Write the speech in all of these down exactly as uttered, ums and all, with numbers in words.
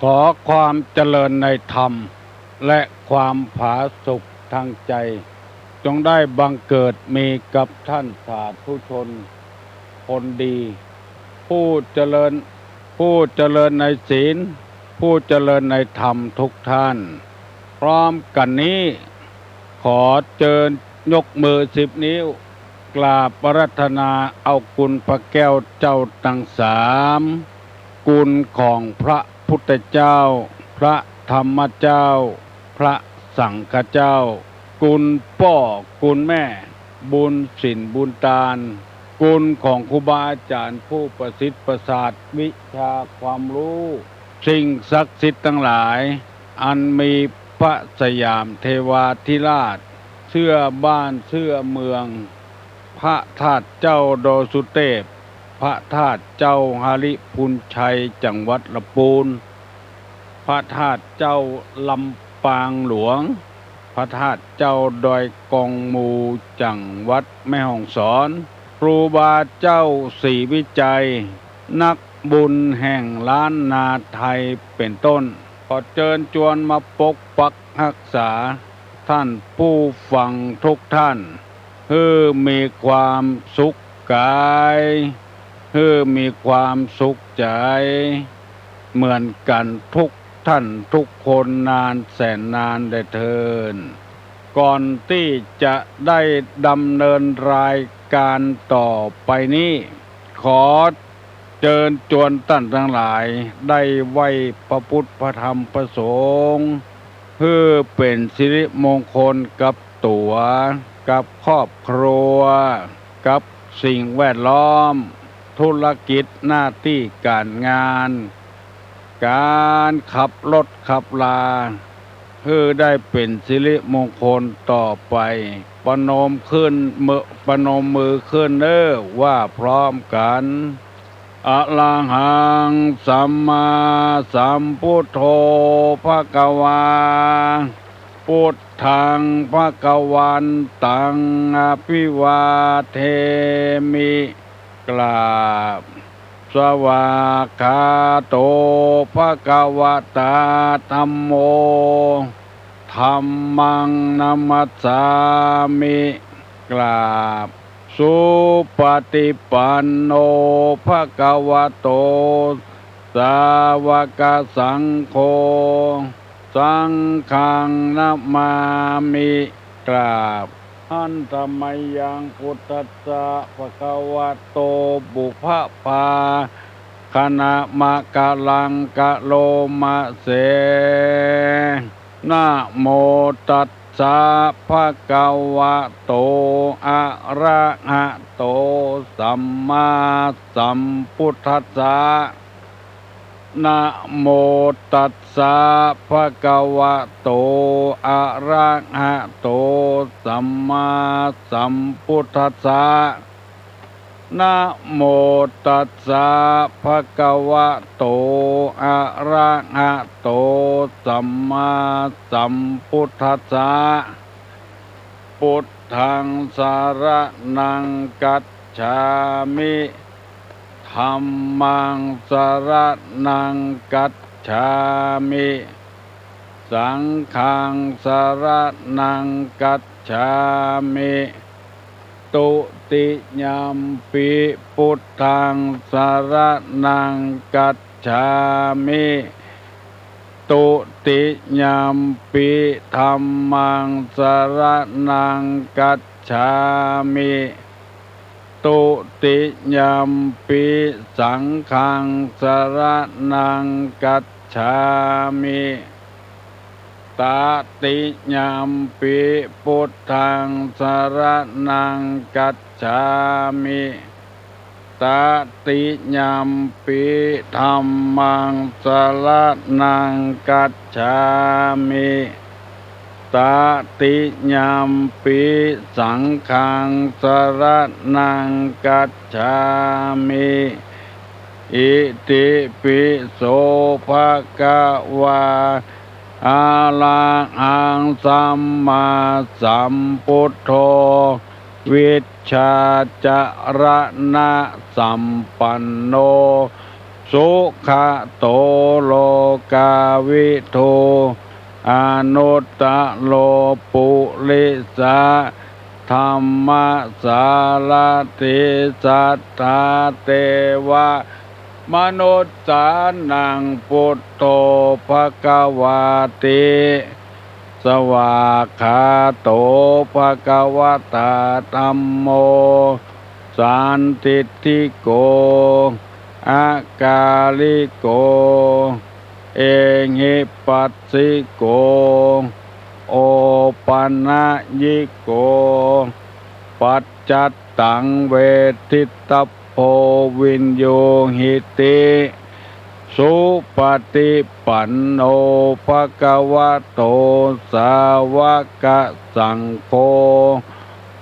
ขอความเจริญในธรรม และความผาสุกทางใจ จงได้บังเกิดมีกับท่านสาธุชนคนดี ผู้เจริญ ผู้เจริญในศีล ผู้เจริญในธรรมทุกท่าน พร้อมกันนี้ ขอเจิญยกมือสิบนิ้ว กราบอาราธนาเอาคุณพระแก้วเจ้าตังสาม คุณของพระพุทธเจ้า พระธรรมเจ้า พระสังฆเจ้า คุณป้อคุณแม่ บุญศีลบุญตาน คุณของครูบาอาจ๋ารย์ผู้ประสิทธิ์ประสาทวิชาความรู้ สิ่งศักดิ์สิทธิ์ตังหลาย อันมีพระสยามเทวาธิราช เสื้อบ้านเสื้อเมือง พระธาตุเจ้าดอยสุเตพ พระธาตุเจ้าหริภุญชัยจังหวัดละปูน พระธาตุเจ้าลำปางหลวง พระธาตุเจ้าดอยกองมูจังหวัดแม่ฮ่องสอน ครูบาเจ้าศรีวิชัย นักบุญแห่งล้านนาไทยเป็นต้น ขอเจิญจวนมาปกปักฮักษา ท่านผู้ฟังทุกท่าน หื้อมีความสุขกาย หื้อมีความสุขใจ๋ เหมือนกั๋นทุกท่านทุกคนนานแสนนานแลเทิน ก่อนตี้จะได้ดำเนินรายการต่อไปนี้ ขอเจิญจวนต้านตังหลาย ได้ไหว้พระพุทธพระธรรมพระสงฆ์ หื้อเป๋นสิริมงคลกับตั๋ว กับครอบครัว กับสิ่งแวดล้อม ธุรกิจหน้าตี้ก๋านงาน ก๋านขับรถขับรา หื้อได้เป๋นสิริมงคลต่อไป ประนมขึ้นมือ ประนมมือขึ้นเน้อ ว่าพร้อมกั๋น อะระหังสัมมาสัมพุทโธภะคะวา พุทธังภะคะวันตังอะภิวาเทมิ กราบ สวากขาโตภะคะวะตาธัมโม ธัมมังนะมัสสามิ กราบ สุปะติปันโนภะคะวะโต สาวะกะสังโฆ สังฆังนะมามิ กราบ หันตะมะยังพุทธัสสะภะคะวะโต ปุพพะภาคะนะมะกะลังกะโลมะเส นะโมตัสสะภะคะวะโต อะระหะโต สัมมาสัมพุทธัสสะ นะโมตัสสะภะคะวะโต อะระหะโต สัมมาสัมพุทธัสสะ นะโมตัสสะภะคะวะโต อะระหะโต สัมมาสัมพุทธัสสะ พุทธังสะระณังกัจฉามิ ธัมมังสะระณังกัจฉามิ สังฆังสะระณังกัจฉามิ ตุติยัมปิพุทธังสะระณังกัจฉามิ ตุติยัมปิธัมมังสะระณังกัจฉามิ ตุติยัมปิสังฆังสะระณังกัจฉามิ ตติยัมปิพุทธังสะระณังกัจฉามิ ตติยัมปิธัมมังสะระณังกัจฉามิ ตติยัมปิสังฆังสะระณังกัจฉามิ อิติปิโสภะคะวา อะระหังสัมมาสัมพุทโธ วิชชาจะระณะสัมปันโน สุขะโต โลกาวิทู อนุตตะโร ปุริสะธัมมสารถี สัตถาเตวะมนุสสานัง ปุตโธ ภะคะวาติ สวากขาโต ภะคะวะตา ธัมโม สันทิฏฐิโก อากาลิโก เอหิปัสสิโก โอปะนะยิโก ปัจจัตตัง เวทิตตะโพ วินยูหิติ สุปะฏิปันโน ภะคะวะโต สาวะกะสังโฆ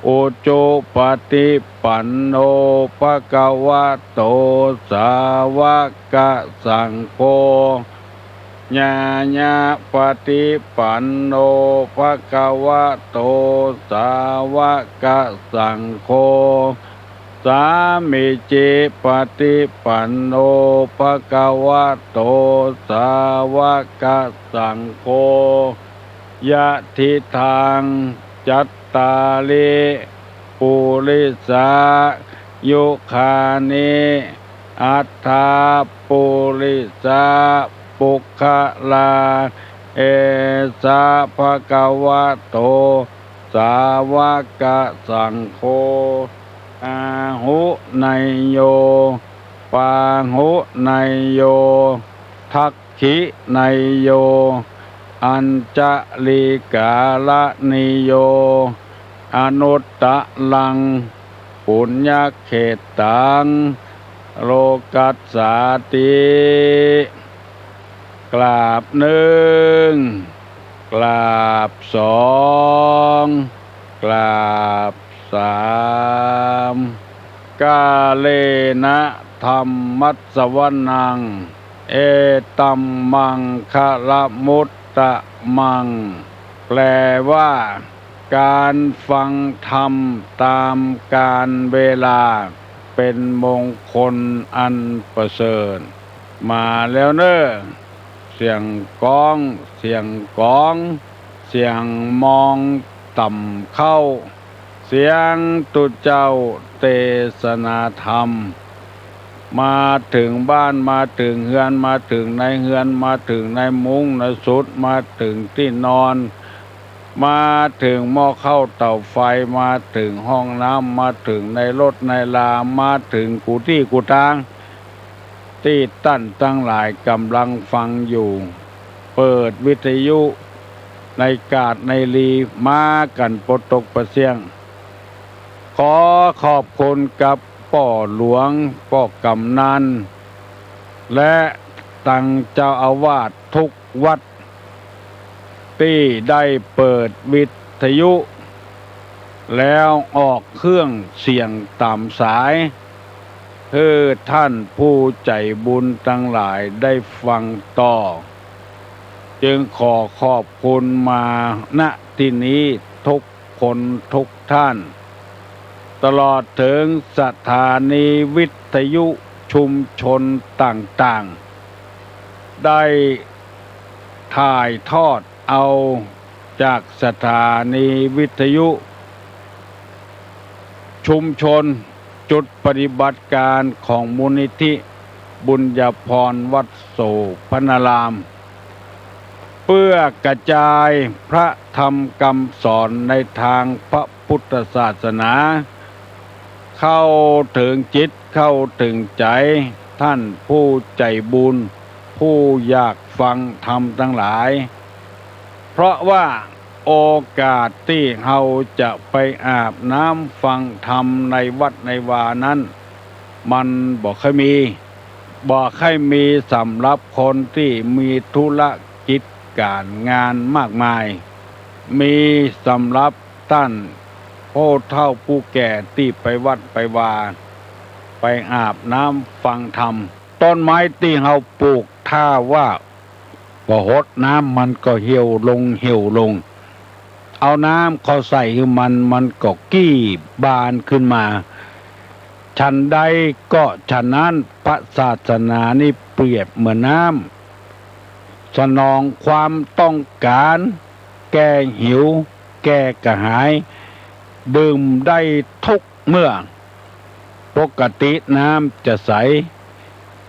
อุจุปะฏิปันโน ภะคะวะโต สาวะกะสังโฆ ญาญะปะฏิปันโน ภะคะวะโต สาวะกะสังโฆ สามีจิปะฏิปันโน ภะคะวะโต สาวะกะสังโฆ ยะถิทัง จัตตาริ ปุริสายุคานิ อัฏฐา ปุริสาปุคคลา เอสะ ภะคะวะโต สาวะกะสังโฆ อาหุเนยโย ปาหุเนยโย ทักขิเนยโย อัญชลีกาละนิโย อนุตตะรัง ปุญญะเขตตัง โลกัสสาติ กราบนึ่ง กราบสอง กราบสาม กาเลนะธัมมัสสวนัง เอตัมมังคะละมุตตะมัง แปลว่า ก๋านฟังธรรมต๋ามกาลเวลา เป๋นมงคลอันประเสริฐ มาแล้วเน่อ เสียงก๊อง เสียงก๋อง เสียงมองต่ำเข้า เสียงตุ๊เจ้าเตสนาธรรม มาเถิงบ้าน มาเถิงเฮือน มาเถิงในเฮือน มาเถิงในมุ้งในสุด มาเถิงตี้นอน มาเถิงหม้อข้าวเต๋าไฟ มาเถิงห้องน้ำ มาเถิงในรถในลา มาเถิงกู้ตี้กู้ตาง ตี้ต้านตังหลายก่ำลังฟังอยู่ เปิดวิทยุในกาดในลี มากั๋นปดตกปะเสี้ยง ขอขอบคุณกับป้อหลวง ป้อกำนัน และตังเจ้าอาวาสทุกวัด ตี้ได้เปิดวิทยุ แล้วออกเครื่องเสียงต๋ามสาย หื้อท่านผู้ใจ๋บุญตังหลายได้ฟังต่อ จึงขอขอบคุณมา ณ ตี้นี้ทุกคนทุกท่าน ตลอดเถิงสถานีวิทยุชุมชนต่างๆ ได้ถ่ายทอดเอาจากสถานีวิทยุชุมชน จุดปฏิบัติการของมูลนิธิบุญญาภรณ์วัดโสภณาราม เพื่อกระจายพระธรรมคำสอนในตางพระพุทธศาสนา เข้าเถิงจิต เข้าเถิงใจ๋ ท่านผู้ใจ๋บุญ ผู้อยากฟังธรรมตังหลาย เพราะว่าโอกาสตี้เฮาจะไปอาบน้ำฟังธรรมในวัดในวานั้น มันบ่ค่อยมี บ่ค่อยมีสำหรับคนตี้มีธุรกิจก๋านงานมากมาย มีสำหรับต้านผู้เฒ่าผู้แก่ตี้ไปวัดไปวา ไปอาบน้ำฟังธรรม ต้นไม้ตี้เฮาปลูก ถ้าว่าบ่หดน้ำมันก็เหี่ยวลง เหี่ยวลง เอาน้ำเข้าใส่หื้อมัน มันก็กี้บานขึ้นมา ฉันใดก็ฉะนั้น พระศาสนานี้เปรียบเหมือนน้ำ สนองความต้องการ แก้หิว แก้กระหาย ดื่มได้ทุกเมื่อ ปกติน้ำจะใส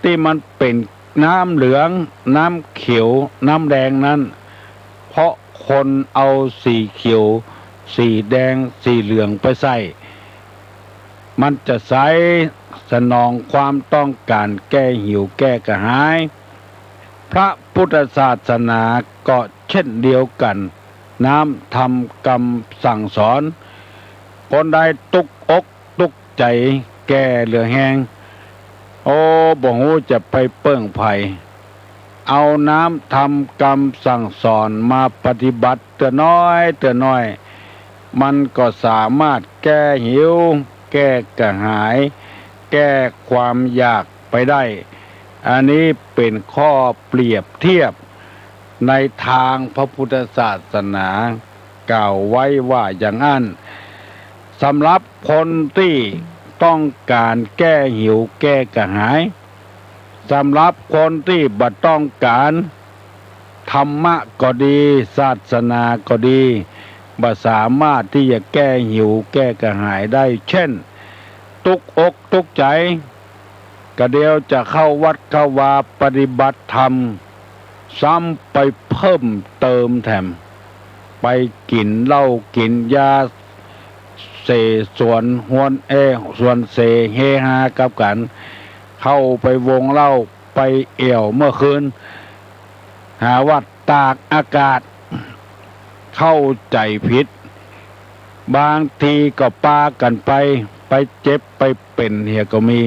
ตี้มันเป๋นน้ำเหลือง น้ำเขียว น้ำแดงนั้น เพราะคนเอาสีเขียว สีแดง สีเหลืองไปใส่ มันจะใส สนองความต้องการ แก้หิว แก้กระหาย พระพุทธศาสนาก็เช่นเดียวกั๋น น้ำธรรมกำสั่งสอน คนใดตุ๊กอกตุ๊กใจ๋ แก่เหลือแฮง โอ้ บ่ฮู้จะไปเปิ้งใผ เอาน้ำธรรมกำสั่งสอนมาปฏิบัติเตื้อน้อยเตื้อน้อย มันก็สามารถแก้หิว แก้กระหาย แก้ความอยากไปได้ อันนี้เป๋นข้อเปรียบเทียบในตางพระพุทธศาสนา กล่าวไว้ว่าอย่างอั้น สำหรับคนตี้ต้องก๋านแก้หิวแก้กระหาย สำหรับคนตี้บ่ต้องก๋าน ธรรมะก็ดี ศาสนาก็ดี บ่สามารถตี้จะแก้หิวแก้กระหายได้ เช่น ตุ๊กอกตุ๊กใจ๋ กะเดียวจะเข้าวัดเข้าวาปฏิบัติธรรม ซ้ำไปเพิ่มเติมแถม ไปกิ๋นเหล้ากิ๋นยา เสสวนฮวน เอ้ สวนเสเฮฮากับกั๋น เข้าไปวงเหล้า ไปแอ่วเมื่อคืน หาว่าตากอากาศ เข้าใจ๋ผิด บางทีก็ปากั๋นไป ไปเจ็บไปเป๋นเหียก็มี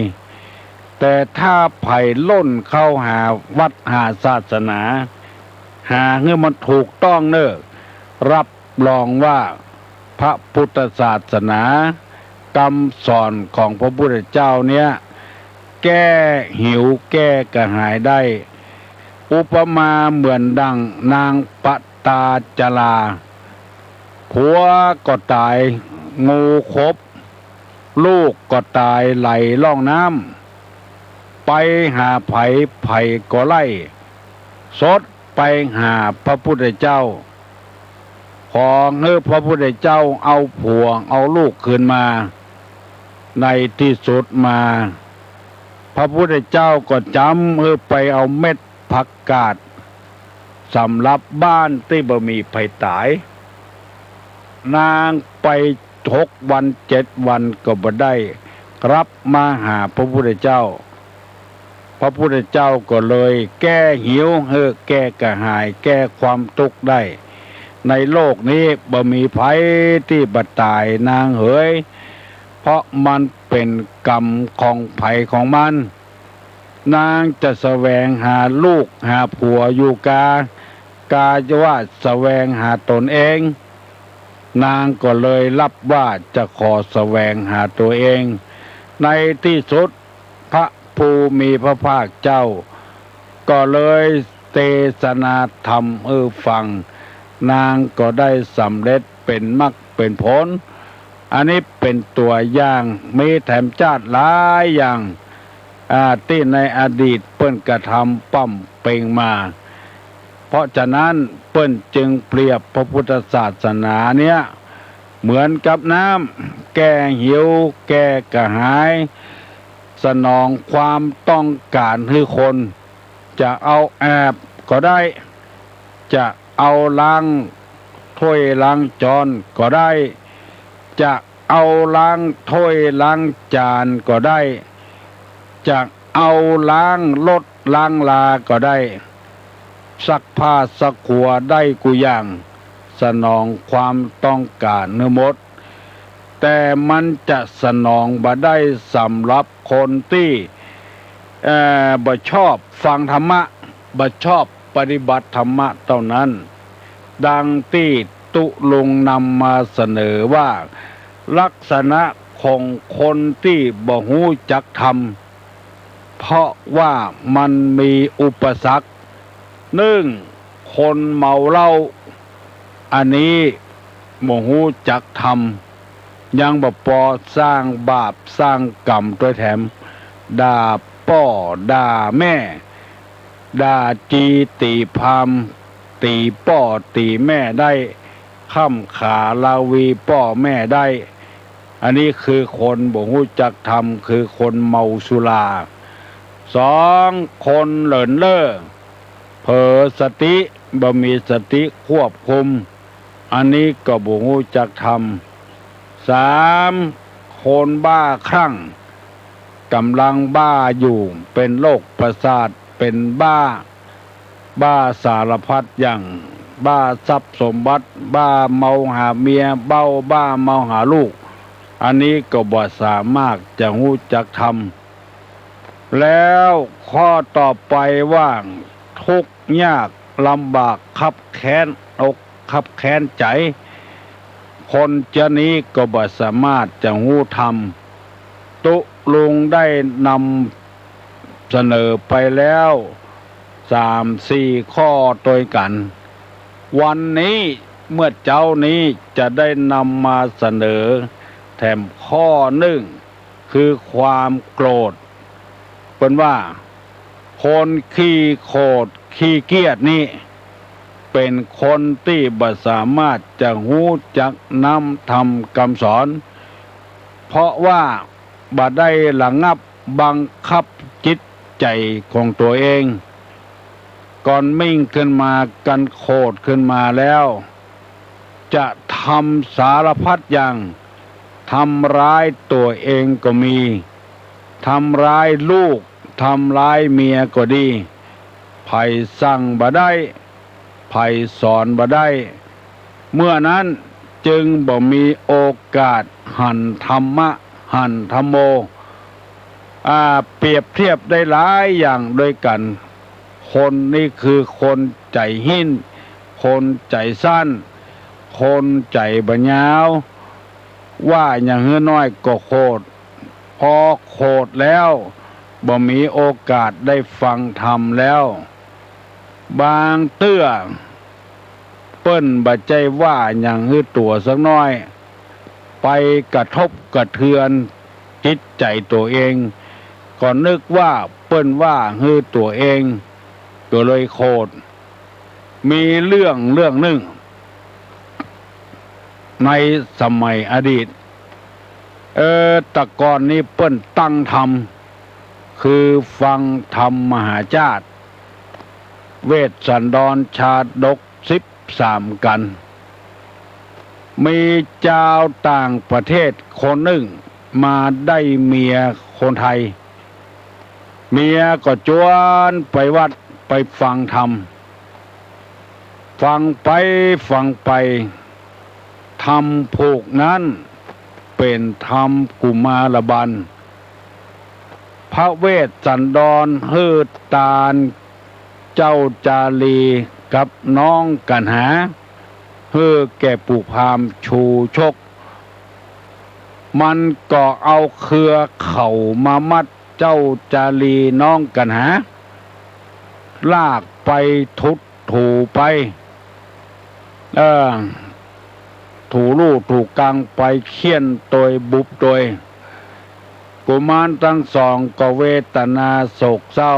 แต่ถ้าใผล่นเข้าหาวัดหาศาสนา หาหื้อมันถูกต้องเน่อ รับรองว่าพระพุทธศาสนากำสอนของพระพุทธเจ้าเนี้ย แก้หิวแก้กระหายได้ อุปมาเหมือนดังนางปตาจารา ผัวก็ต๋าย งูขบ ลูกก็ต๋ายไหลล่องน้ำ ไปหาใผ ใผก็ไล่ สดไปหาพระพุทธเจ้า ขอหื้อพระพุทธเจ้าเอาผัวเอาลูกคืนมา ในตี้สุดมา พระพุทธเจ้าก็จ๋ำหื้อไปเอาเม็ดผักกาด สำหรับบ้านตี้บ่มีใผต๋าย นางไปหกวันเจ็ดวันก็บ่ได้กลับมาหาพระพุทธเจ้า พระพุทธเจ้าก็เลยแก้หิวหื้อแก้กระหาย แก้ความตุ๊กข์ได้ ในโลกนี้บ่มีใผตี้บ่ต๋ายนางเหย เพราะมันเป๋นกรรมของใผของมัน นางจะแสวงหาลูกหาผัวอยู่กา กาว่าแสวงหาตนเอง นางก็เลยรับว่าจะขอแสวงหาตัวเอง ในตี้สุดพระผู้มีพระภาคเจ้า ก็เลยเตสนาธรรมหื้อฟัง นางก็ได้สำเร็จเป๋นมรรคเป๋นผล อันนี้เป๋นตั๋วอย่าง มีแถมจาติหลายอย่าง อ่า ตี้ในอดีตเปิ้นกระทำป้ำเป๋งมา เพราะฉะนั้นเปิ้นจึงเปรียบพระพุทธศาสนาเนี้ยเหมือนกับน้ำ แก้หิว แก้กระหาย สนองความต้องก๋านหื้อคน จะเอาอาบก็ได้ จะเอาล้างถ้วยล้างจ๊อนก็ได้ จะเอาล้างถ้วยล้างจานก็ได้ จะเอาล้างรถล้างราก็ได้ ซักผ้าซักหัวได้กู้อย่าง สนองความต้องก๋านหื้อหมด แต่มันจะสนองบ่ได้สำหรับคนตี้ เอ่อ บ่ชอบฟังธรรมะ บ่ชอบปฏิบัติธรรมะเต้านั้น ดังตี้ตุ๊ลุงนำมาเสนอว่า ลักษณะของคนตี้บ่ฮู้จักธรรม เพราะว่ามันมีอุปสรรค นึ่ง คนเมาเหล้า อันนี้บ่ฮู้จักธรรม ยังบ่ปอสร้างบาปสร้างก๋รรมตวยแถม ด่าป้อด่าแม่ ด่าจี๋ตี๋พราหมณ์ ตี๋ป้อตี๋แม่ได้ ค่ำขาลาวีป้อแม่ได้ อันนี้คือคนบ่ฮู้จักธรรม คือคนเมาสุรา สอง คนเหลินเล่อ เผลอสติ บ่มีสติควบคุม อันนี้ก็บ่ฮู้จักธรรม สาม คนบ้าคลั่ง ก๋ำลังบ้าอยู่ เป๋นโรคประสาท เป๋นบ้า บ้าสารพัดอย่าง บ้าทรัพย์สมบัติ บ้าเมาหาเมีย เบ้า บ้าเมาหาลูก อันนี้ก็บ่สามารถจะฮู้จักธรรม แล้วข้อต่อไปว่า ทุกข์ยากลำบากคับแค้นอกคับแค้นใจ๋ คนจานี้ก็บ่สามารถจะฮู้ธรรม ตุ๊ลุงได้นำเสนอไปแล้วสามสี่ข้อตวยกั๋น วันนี้เมื่อเจ๊านี้จะได้นำมาเสนอแถมข้อนึ่ง คือความโกรธ เปิ้นว่า คนขี้โขดขี้เกียจนี้ เป๋นคนตี้บ่สามารถจะฮู้จักน้ำธรรมกำสอน เพราะว่าบ่ได้ระงับบังคับจิตใจ๋ของตั๋วเอง ก่อนมิ่งขึ้นมา กั๋นโขดขึ้นมาแล้ว จะทำสารพัดอย่าง ทำร้ายตั๋วเองก็มี ทำร้ายลูก ทำร้ายเมียก็ดี ใผสั่งบ่ได้ ใผสอนบ่ได้ เมื่อนั้นจึงบ่มีโอกาสหันธรรมะ หันธัมโม อ่า เปรียบเทียบได้หลายอย่างด้วยกั๋น คนนี้คือคนใจ๋หิ้น คนใจ๋สั้น คนใจ๋บ่ยาว ว่าหยังหื้อน้อยก็โขด พอโขดแล้วบ่มีโอกาสได้ฟังธรรมแล้ว บางเตื้อเปิ้นบ่ใจ้ว่าหยังหื้อตั๋วสักน้อย ไปกระทบกระเทือนจิตใจ๋ตั๋วเอง ก็นึกว่าเปิ้นว่าหื้อตั๋วเอง ก็เลยโขด มีเรื่องเรื่องนึ่ง ในสมัยอดีต เออ แต่ก่อนนี้เปิ้นตั้งธรรม คือฟังธรรมมหาชาติ เวสสันดรชาดกสิบสามกัณฑ์ มีจาวต่างประเทศคนนึ่งมาได้เมียคนไทย เมียก็จวนไปวัดไปฟังธรรม ฟังไปฟังไป ธรรมผูกนั้นเป๋นธรรมกุมารบัณฑ์ พระเวสสันดรหื้อตานเจ้าจารีกับน้องกัณหา หื้อแก่ปู่พราหมณ์ชูชก มันก็เอาเครือเข่ามามัดเจ้าจารีน้องกัณหา ลากไปถูถูไป เออ ถูลู่ถูกังไป เฆี่ยนตวยบุบตวย กุมารตังสองก็เวทนาโศกเศร้า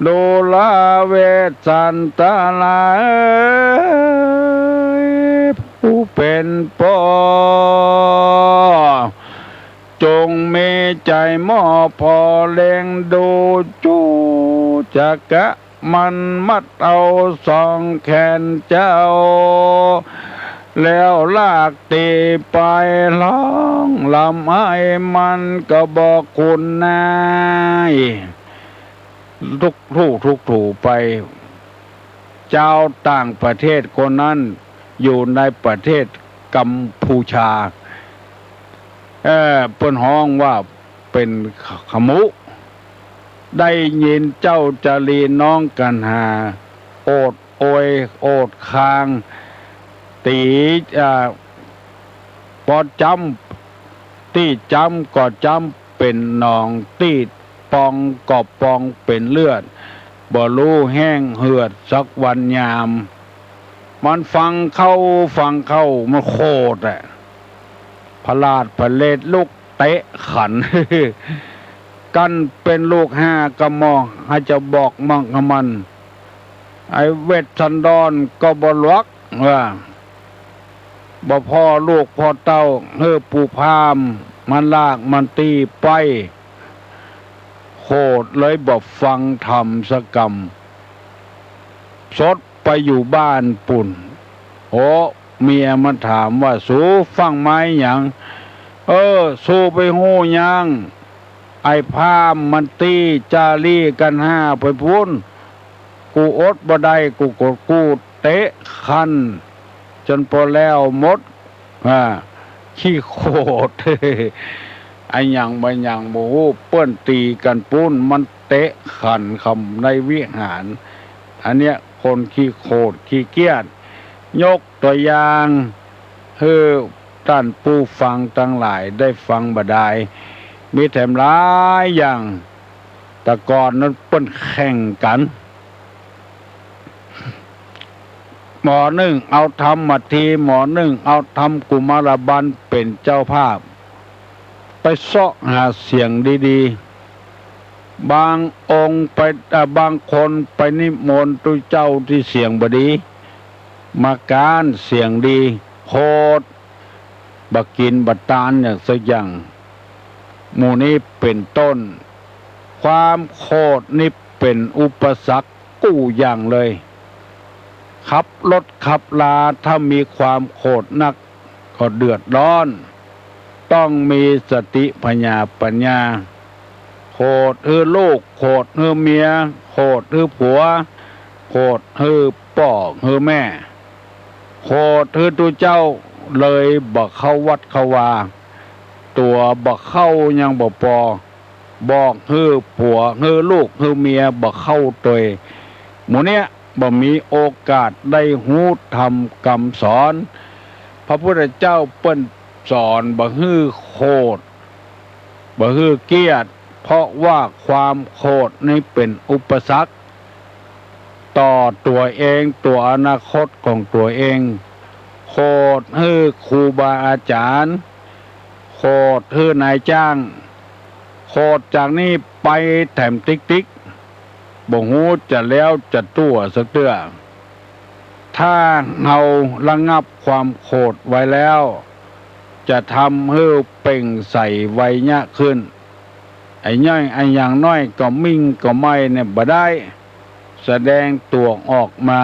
ดูราเวสสันดราเอย ผู้เป๋นป้อ จงมีใจ๋มอบผ่อเล็งดู จูจักกะมันมัดเอาสองแขนเจ้า แล้วลากตี๋ไปฮ้องร่ำไห้ มันก็บอกคุณนาย ถูถูถูไป จาวต่างประเทศคนนั้นอยู่ในประเทศกัมพูชา เอ่อ เปิ้นฮ้องว่าเป๋นขมุ ได้ยินเจ้าจารีน้องกัณหา โอดโอย โอดคาง ตี๋ อ่า ปอจ้ำ ตี้จ้ำก็จ้ำเป๋นหนอง ตี้ปองก็ปองเป๋นเลือด บ่ฮู้แห้งเหือดสักวันยาม มันฟังเข้า ฟังเข้า มันโขดอะ พลาดพะเลดลุกเตะขัน กันเป๋นลูกห้าก้าหม้อ ใค่จะบอกมั่งกะมัน ไอ้เวสสันดรก็บ่หลวก ว่า บ่ผ่อลูกผ่อเต้า หื้อปู่พราหมณ์มันลากมันตี้ไป โขดเลยบ่ฟังธรรมสักกำ สดไปอยู่บ้านปุ้น โอ้ เมียมันถามว่า สูฟั่งไม้หยัง เออ สูไปฮู้หยัง ไอ้พราหมณ์มันตี้จารีกัณห้าไปปุ้น กูอดบ่ได้ กูก็กู้เตะขัน จ๋นปอแล้วหมด อ่า ขี้โขด อะหยังบ่หยังบ่ฮู้ เปิ้นตี๋กั๋นปุ้น มันเตะขันกำในวิหาร อันเนี้ยคนขี้โขดขี้เกียจ ยกตั๋วอย่างหื้อต้านผู้ฟังตังหลายได้ฟังบ่ดาย มีแถมหลายอย่าง แต่ก่อนนั้นเปิ้นแข่งกั๋น หมอนึ่งเอาธรรมมาที หมอนึ่งเอาธรรมกุมารบัลเป๋นเจ้าภาพ ไปเซาะหาเสียงดีๆ บางองค์ไป เอ่อ บางคนไปนิมนต์ตุ๊เจ้าตี้เสียงบ่ดี มาก๊านเสียงดี โขด บ่กิ๋นบ่ตานอย่างสักอย่าง หมู่นี้เป๋นต้น ความโขดนี่เป๋นอุปสรรคกู้อย่างเลย ขับรถขับลาถ้ามีความโขดนักก็เดือดร้อน ต้องมีสติผญาปัญญา โขดหื้อลูก โขดหื้อเมีย โขดหื้อผัว โขดหื้อป้อหื้อแม่ โขดหื้อตุ๊เจ้า เลยบ่เข้าวัดเข้าวา ตั๋วบ่เข้ายังบ่ปอ บอกหื้อผัวหื้อลูกหื้อเมียบ่เข้าตวย หมู่เนี้ยบ่มีโอกาสได้ฮู้ธรรมกำสอน พระพุทธเจ้าเปิ้นสอนบ่หื้อโขด บ่หื้อเกียจ เพราะว่าความโขดนี่เป๋นอุปสรรค ต่อตั๋วเอง ตั๋วอนาคตของตั๋วเอง โขดหื้อครูบาอาจ๋ารย์ โขดหื้อนายจ้าง โขดจากนี้ไปแถมติ๊กๆ บ่ฮู้จะแล้วจะตั๋วสักเตื้อ ถ้าเฮาระงับความโขดไว้แล้ว จะทำหื้อเปล่งใสไวยะขึ้น ไอ้น้อยไอ้อย่างน้อยก็มิ่งก็ไม่เนี่ยบ่ได้ แสดงตั๋วออกมา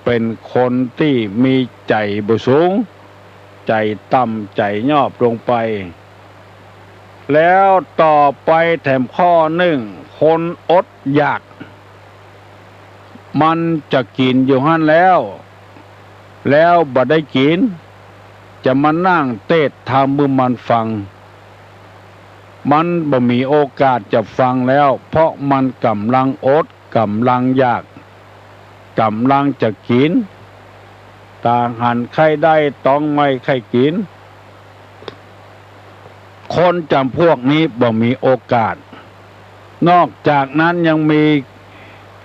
เป๋นคนตี้มีใจ๋บ่สูง ใจ๋ต่ำ ใจ๋ยอบลงไป แล้วต่อไปแถมข้อนึ่ง คนอดอยาก มันจะกิ๋นอยู่หั้นแล้ว แล้วบ่ได้กิ๋น จะมานั่งเตสน์ธรรมหื้อมันฟัง มันบ่มีโอกาสจะฟังแล้ว เพราะมันก่ำลังอด ก่ำลังอยาก ก่ำลังจะกิ๋น ต๋าหันใค่ได้ ต๊องไม่ใค่กิ๋น คนจ๋ำพวกนี้บ่มีโอกาส นอกจากนั้นยังมี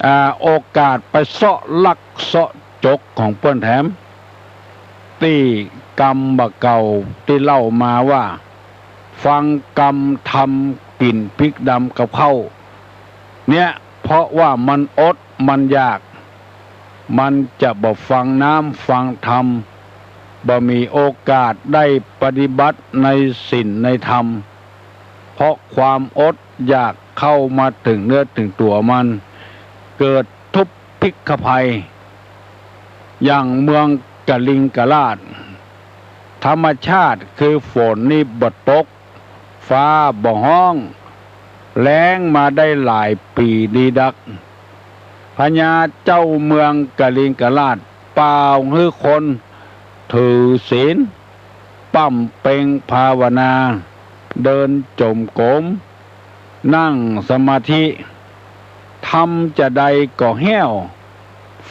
อ่า โอกาสไปเซาะลักเซาะจกของเปิ้นแถม ตี้กำบ่าเก่าตี้เล่ามาว่า ฟังกำธรรมกิ๋นพริกดำกับข้าว เนี่ย เพราะว่ามันอดมันอยาก มันจะบ่ฟังน้ำฟังธรรม บ่มีโอกาสได้ปฏิบัติในศีลในธรรม เพราะความอดอยากเข้ามาเถิงเนื้อเถิงตั๋วมัน เกิดทุพพิฆภัย อย่างเมืองกลิงกราช ธรรมชาติคือฝนนี่บ่ตก ฟ้าบ่ฮ้อง แล้งมาได้หลายปี๋ดีดัก พญาเจ้าเมืองกลิงกราชป่าวหื้อคนถือศีล บำเพ็งภาวนา เดินจงกรม นั่งสมาธิ ทำจาใดก็แห้ว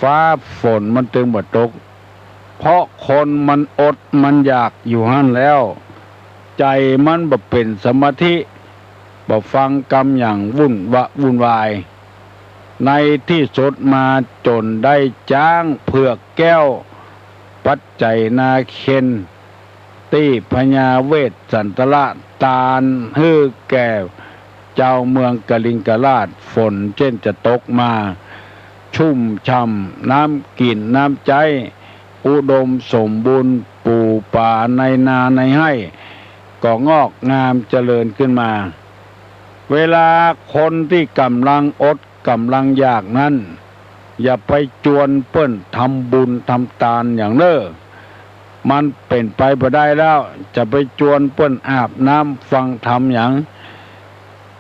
ฟ้าฝนมันตึงบ่ตก เพราะคนมันอดมันอยากอยู่หั้นแล้ว ใจ๋มันบ่เป๋นสมาธิ บ่ฟังกำอย่างวุ่นวะวุ่นวาย ในตี้สุดมาจ๋นได้จ๊างเผือกแก้ว ปัจไจนาเคน ตี้พญาเวสสันตระตานหื้อแก่จาวเมืองกลิงกราษฎร์ ฝนเจ้นจะตกมา ชุ่มช่ำ น้ำกิ๋นน้ำใจ๊ อุดมสมบูรณ์ ปู๋ป๋าในนาในไฮ่ ก็งอกงามเจริญขึ้นมา เวลาคนตี้ก่ำลังอดก่ำลังอยากนั้น อย่าไปจวนเปิ้นทำบุญทำตานหยังเน่อ มันเป๋นไปบ่ได้แล้ว จะไปจวนเปิ้นอาบน้ำฟังธรรมหยัง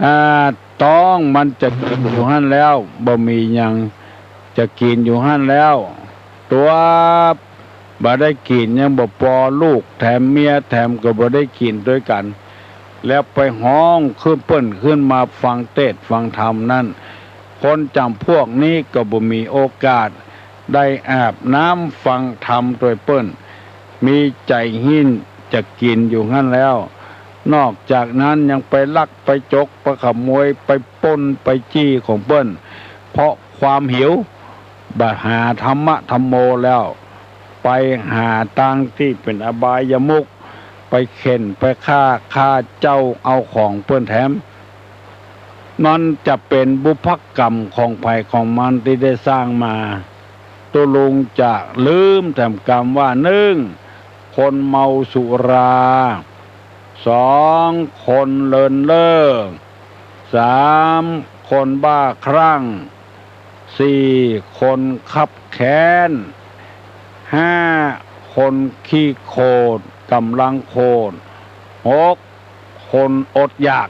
อ่า ต๊องมันจะกิ๋นอยู่หั้นแล้ว บ่มีหยังจะกิ๋นอยู่หั้นแล้ว ตั๋วบ่ได้กิ๋นยังบ่ปอ ลูกแถมเมียแถมก็บ่ได้กิ๋นตวยกั๋น แล้วไปฮ้องขึ้นเปิ้นขึ้นมาฟังเตสน์ฟังธรรมนั้น คนจ๋ำพวกนี้ก็บ่มีโอกาสได้อาบน้ำฟังธรรมตวยเปิ้น มีใจ๋หิ้นจะกิ๋นอยู่หั้นแล้ว นอกจากนั้นยังไปลักไปจกไปขโมยไปป้นไปจี้ของเปิ้น เพราะความหิว บ่หาธรรมะธัมโมแล้ว ไปหาตางตี้เป๋นอบายมุข ไปเข่นไปฆ่า ฆ่าเจ้าเอาของเปิ้นแถม มันจะเป๋นบุพกรรมของใผของมันตี้ได้สร้างมา ตุ๊ลุงจะลืมแถมกำว่า นึ่ง คนเมาสุรา สอง คนเลินเล่อ สาม คนบ้าคลั่ง สี่ คนคับแค้น ห้า คนขี้โขด ก่ำลังโขด หก คนอดอยาก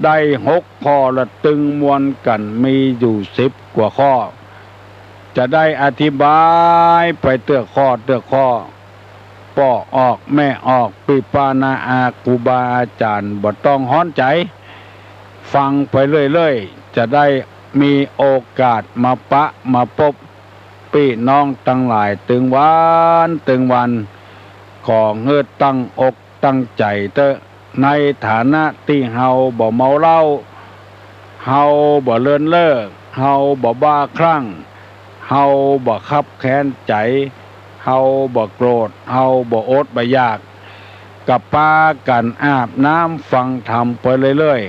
ได้หกข้อละ ตึงมวลกั๋นมีอยู่สิบกว่าข้อ จะได้อธิบายไปเตื้อข้อเตื้อข้อ ป้อออกแม่ออก ปี้ป้าน้าอาครูบาอาจ๋ารย์ บ่ต้องฮ้อนใจ๋ ฟังไปเรื่อยๆ จะได้มีโอกาสมาปะมาปบปี้น้องตังหลายตึงวันตึงวัน ขอหื้อตั้งอกตั้งใจ๋เต๊อะ ในฐานะตี้เฮาบ่เมาเหล้า เฮาบ่เลินเล่อ เฮาบ่บ้าคลั่ง เฮาบ่คับแค้นใจ๋ เฮาบ่โกรธ เฮาบ่อดบ่อยาก ก็ปากั๋นอาบน้ำฟังธรรมไปเรื่อย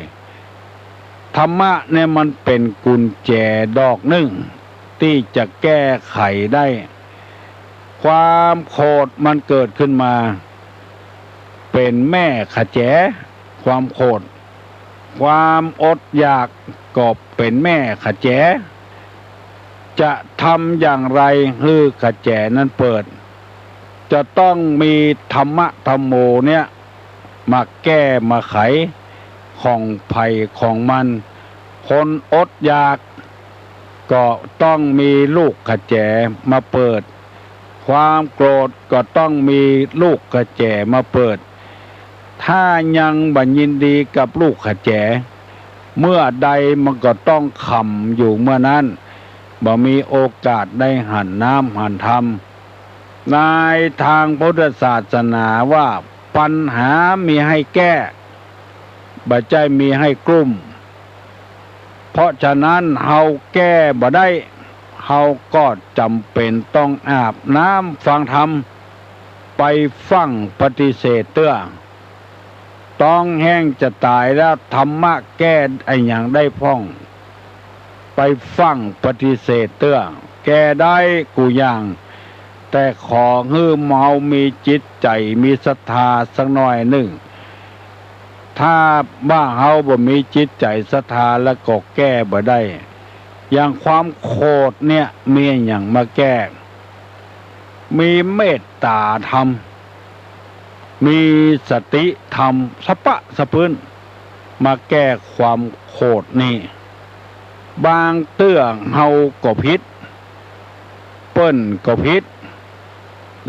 ๆ ธรรมะเนี่ยมันเป๋นกุญแจดอกนึ่ง ตี้จะแก้ไขได้ ความโขดมันเกิดขึ้นมา เป๋นแม่ขะแจ ความโขด ความอดอยากก็เป๋นแม่ขะแจ จะทำอย่างไรหื้อขะแจนั้นเปิด จะต้องมีธรรมะธัมโมเนี่ย มาแก้มาไขของใผของมัน คนอดอยากก็ต้องมีลูกขะแจมาเปิด ความโกรธก็ต้องมีลูกขะแจมาเปิด ถ้ายังบ่ยินดีกับลูกขะแจ เมื่อใดมันก็ต้องขำอยู่เมื่อนั้น บ่มีโอกาสได้หันน้ำหันธรรม ในตางพุทธศาสนาว่าปัญหามีหื้อแก้ บ่ใจ้มีหื้อกลุ้ม เพราะฉะนั้นเฮาแก้บ่ได้ เฮาก็จ๋ำเป๋นต้องอาบน้ำฟังธรรม ไปฟั่งปฏิเสธเตื้อ ต๊องแห้งจะต๋ายแล้ว ธรรมะแก้อะหยังได้พ่อง ไปฟั่งปฏิเสธเตื้อ แก้ได้กู้อย่าง แต่ขอหื้อเฮามีจิตใจ๋มีศรัทธาสักหน่อยนึ่ง ถ้าว่าเฮาบ่มีจิตใจ๋ศรัทธาแล้วก็แก้บ่ได้ อย่างความโขดเนี่ยมีอะหยังมาแก้ มีเมตต๋าธรรม มีสติธรรมสะปะสะปื้น มาแก้ความโขดนี่ บางเตื้อเฮาก็ผิด เปิ้นก็ผิด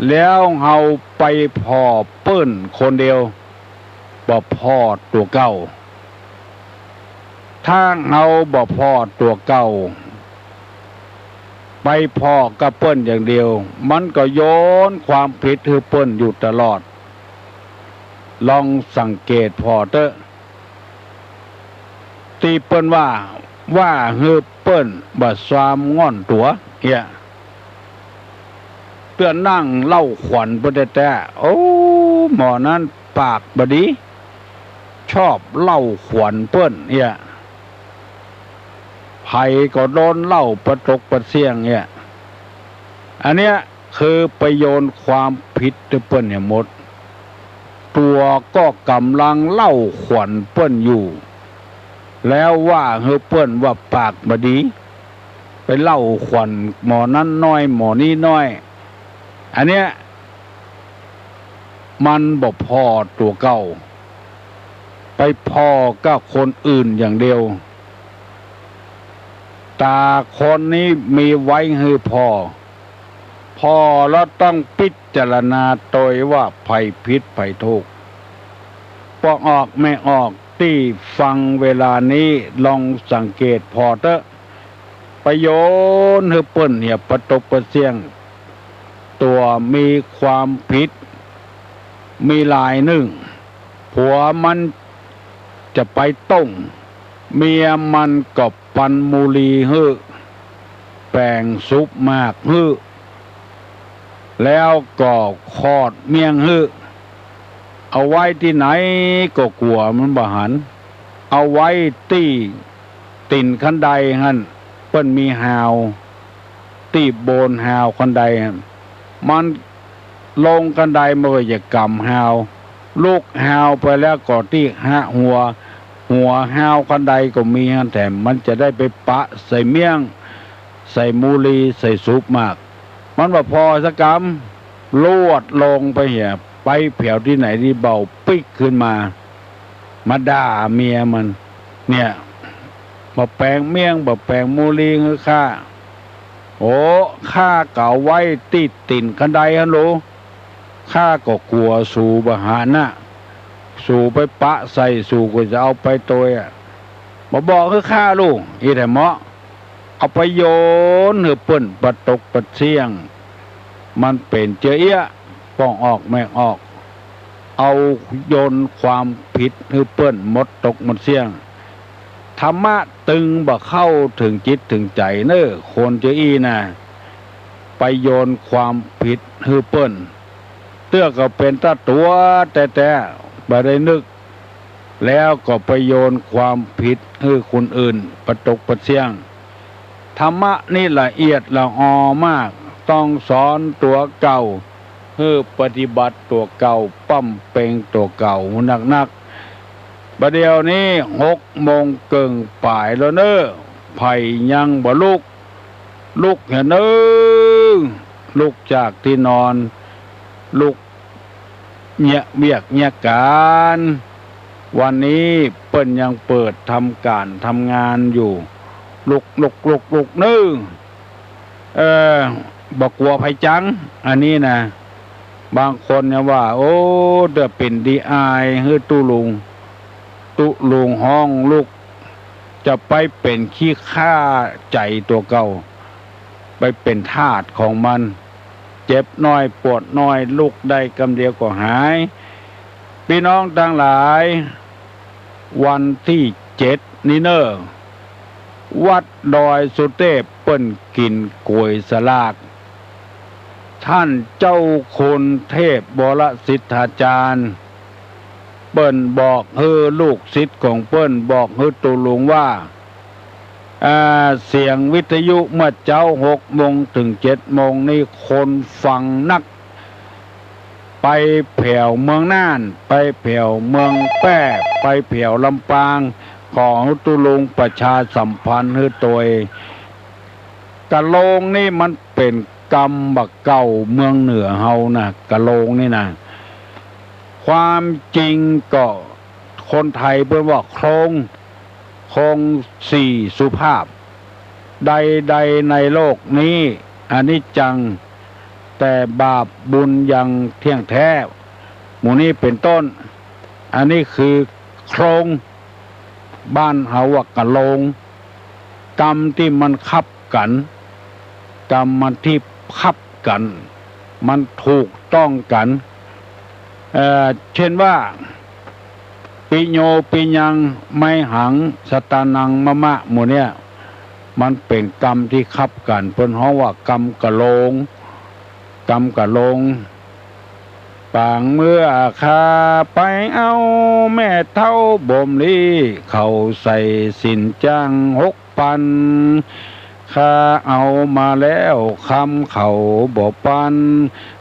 แล้วเฮาไปผ่อเปิ้นคนเดียว บ่ผ่อตั๋วเก่า ถ้าเฮาบ่ผ่อตั๋วเก่า ไปผ่อกับเปิ้นอย่างเดียว มันก็โยนความผิดหื้อเปิ้นอยู่ตลอด ลองสังเกตผ่อเต๊อะ ตี้เปิ้นว่า ว่าหื้อเปิ้นบ่ซามง่อนตั๋วเหีย เตื้อนั่งเล่าขวัญเปิ้นแต๊ๆ โอ้ หมอนั้นปากบ่ดี ชอบเล่าขวัญเปิ้นเอี้ย ใผก็โดนเล่าปะตกปะเสี้ยงเอี้ย อันเนี้ยคือไปโยนความผิดหื้อเปิ้นเหียหมด ตั๋วก็ก่ำลังเล่าขวัญเปิ้นอยู่ แล้วว่าหื้อเปิ้นว่าปากบ่ดี ไปเล่าขวัญหมอนั้นน้อยหมอนี้น้อย อันเนี้ย มันบ่ผ่อตั๋วเก่า ไปผ่อกับคนอื่นอย่างเดียว ต๋าคนนี้มีไว้หื้อผ่อ ผ่อแล้วต้องพิจารณาโตยว่าใผผิดใผถูก ปอกออกแม่ออกตี้ฟังเวลานี้ลองสังเกตผ่อเต๊อะ ไปโยนหื้อเปิ้นเหียปะตกปะเสี้ยง ตั๋วมีความผิด มีหลายนึ่ง ผัวมันจะไปต้ง เมียมันก็ปันมูลีหื้อ แป๋งสุบหมากหื้อ แล้วก็ขอดเมี่ยงหื้อ เอาไว้ตี้ไหนก็กั๋วมันบ่หัน เอาไว้ตี้ตี๋นคันไดหั้น เปิ้นมีฮาว ตี้โบนฮาวคันไดหั้น มันลงคันไดมันก็จะก่ำฮาว ลุกฮาวไปแล้วก็ตี้ฮะหัว หัวฮาวคันไดก็มีหั้นแถม มันจะได้ไปปะใส่เมี่ยง ใส่มูลี ใส่สุบหมาก มันบ่ผ่อสักกำ ลวดลงไปเหีย ไปแผวตี้ไหนตี้เบาปิ๊กขึ้นมา มาด่าเมียมัน เนี่ย บ่แป๋งเมี่ยง บ่แป๋งมูลีหื้อข้า โอ้ ข้าก็เอาไว้ตี้ตี๋นคันไดหั้นโล ข้าก็กั๋วสูบ่หันน่ะ สูไปปะใส่ สูก็จะเอาไปโตยอะ บ่บอกหื้อข้าลู อี้แถมเหมาะ เอาไปโยนหื้อเปิ้นปะตกปะเสี้ยง มันเป๋นเจื้อเอี้ย ปอกออกแม่ออก เอาโยนความผิดหื้อเปิ้นหมดตกหมดเสี้ยง ธรรมะตึงบ่เข้าเถิงจิตเถิงใจ๋เน่อ คนเจื้ออี้นะ ไปโยนความผิดหื้อเปิ้น เตื้อก็เป๋นต้าตั๋วแต๊ๆ บ่ได้นึก แล้วก็ไปโยนความผิดหื้อคนอื่นปะตกปะเสี้ยง ธรรมะนี่ละเอียดละออมาก ต้องสอนตั๋วเก่า หื้อปฏิบัติตั๋วเก่า ป้ำเป็งตั๋วเก่านักๆ บ่าเดี่ยวนี้หกโมงเกิ่งป๋ายแล้วเน่อ ใผยังบ่ลุก ลุกเหียเน่อ ลุกจากตี้นอน ลุกเยียะเวียกเยียะก๋าน วันนี้เปิ้นยังเปิดทำก๋านทำงานอยู่ ลุก ลุก ลุก ลุกเน่อ เออ บ่กั๋วใผจัง อันนี้นะ บางคนเนี่ยว่า โอ้ เดี๋ยวเป๋นดีอายหื้อตุ๊ลุง ตุ๊ลุงฮ้องลุก จะไปเป๋นขี้ข้าใจ๋ตั๋วเก่า ไปเป๋นทาสของมัน เจ็บน้อยปวดน้อย ลุกได้กำเดียวก็หาย ปี้น้องตังหลาย วันตี้เจ็ดนี้เน่อ วัดดอยสุเตพเปิ้นกิ๋นก๋วยสลาก ท่านเจ้าคุณเทพวรสิทธาจารย์ เปิ้นบอกหื้อลูกศิษย์ของเปิ้น บอกหื้อตุ๊ลุงว่า อ่า เสียงวิทยุเมื่อเจ๊าหกโมงเถิงเจ็ดโมงนี้คนฟังนัก ไปแผวเมืองน่าน ไปแผวเมืองแป้ ไปแผวลำปาง ขอหื้อตุ๊ลุงประชาสัมพันธ์หื้อตวย กะโลงนี่มันเป๋นกำบ่าเก่าเมืองเหนือเฮานะ กะโลงนี่นะ ความจริงก็คนไทยเปิ้นว่าโคลง โคลงสี่สุภาพ ใดๆ ในโลกนี้ อนิจจัง แต่บาปบุญยังเที่ยงแท้ หมู่นี้เป๋นต้น อันนี้คือโคลง บ้านเฮาว่ากะโลง กำตี้มันคับกั๋น กำมันตี้คับกั๋น มันถูกต้องกั๋น เอ่อ เช่นว่า ปิโญ ปิยัง ไมหัง สตานัง มะมะ หมู่เนี้ย มันเป๋นกำตี้คับกั๋น เปิ้นฮ้องว่ากำกะโลง กำกะโลง ปางเมื่อข้าไปเอาแม่เฒ่าบ่มลี เขาใส่สินจ้างหกปัน ข้าเอามาแล้วคำเขาบ่ปัน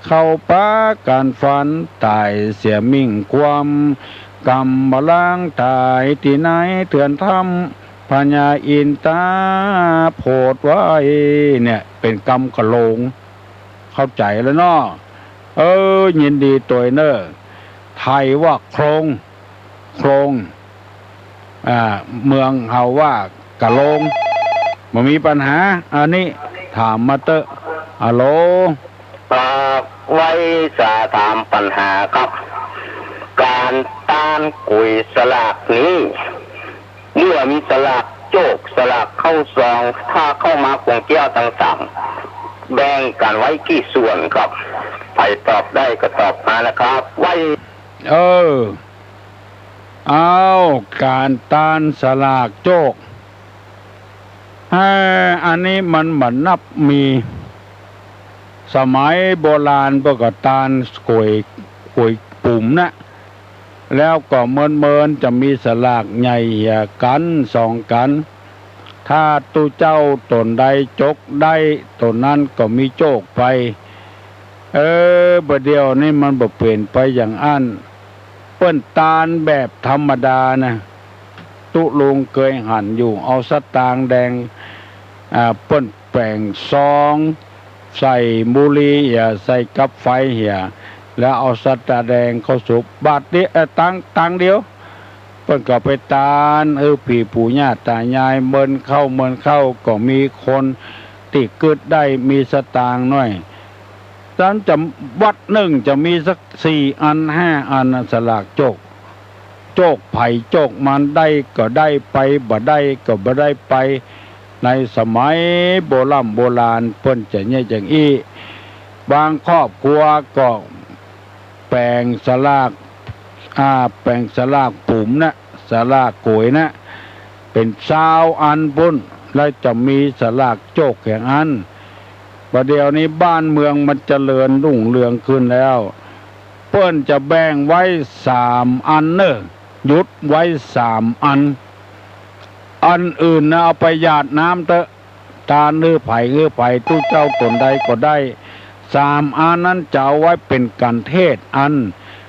เขาปากั๋นฟันต๋ายเสียมิ่งความ กำบ่าลางต๋ายตี้ในเถื่อนถ้ำ พญาอินต๋าโผดไว้ เนี่ย เป๋นกำกะโลง เข้าใจ๋แล้วเนาะ เออ ยินดีตวยเน่อ ไทยว่าโคลง โคลง อ่า เมืองเฮาว่ากะโลง บ่มีปัญหา อันนี้ถามมาเต๊อะ ฮัลโหล ครับ ไว้จะถามปัญหาครับ ก๋านตานก๋วยสลากนี้ เมื่อมีสลากโจก สลากเข้าซอง ถ้าเข้ามาขวงแก้วตังสาม แบ่งกั๋นไว้กี่ส่วนครับ ใผตอบได้ก็ตอบมานะครับ ไว้ เออ เอา ก๋านตานสลากโจก เออ อันนี้มันบ่นับมี สมัยโบราณเปิ้นก็ตานก๋วย ก๋วยปุ๋มนะ แล้วก็เมินๆ จะมีสลากใหญ่เหียกั๋นสองกั๋น ถ้าตุ๊เจ้าต๋นใดจกได้ ต๋นนั้นก็มีโจกไป เออ บ่าเดี่ยวนี้มันบ่เป๋นไปอย่างอั้น เปิ้นตานแบบธรรมดานะ ตุ๊ลุงเกยหันอยู่ เอาสตางค์แดง อ่า เปิ้นแป๋งซอง ใส่บุหรี่เหีย ใส่กับไฟเหีย แล้วเอาสตางค์แดงเข้าสุบ บาทเดียว เอ่อ ตังค์ ตังค์เดียว เปิ้นก็ไปตาน เออ ผีปู่ย่าต๋ายาย เมินเข้า เมินเข้า ก็มีคนตี้กึ๊ดได้ มีสตางค์หน้อย ตานจะ วัดนึ่งจะมีสักสี่อันห้าอันนะ สลากโจก โจกใผโจกมัน ได้ก็ได้ไป บ่ได้ก็บ่ได้ไป ในสมัยโบร่ำโบราณเปิ้นจะเยียะอย่างอี้ บางครอบครัวก็แป๋งสลาก อ่า แป๋งสลากปุ๋มนะ สลากก๋วยนะ เป๋นซาวอันปู้น แล้วจะมีสลากโจกแห่งอั้น บ่าเดี่ยวนี้บ้านเมืองมันเจริญรุ่งเรืองขึ้นแล้ว เปิ้นจะแบ่งไว้สามอันเน่อ หยุดไว้สามอัน อันอื่นนะเอาไปหยาดน้ำเต๊อะ ตานหื้อใผหื้อใผ ตุ๊เจ้าต๋นใดก็ได้ สามอันนั้นจะเอาไว้เป๋นกั๋นเทศน์อัน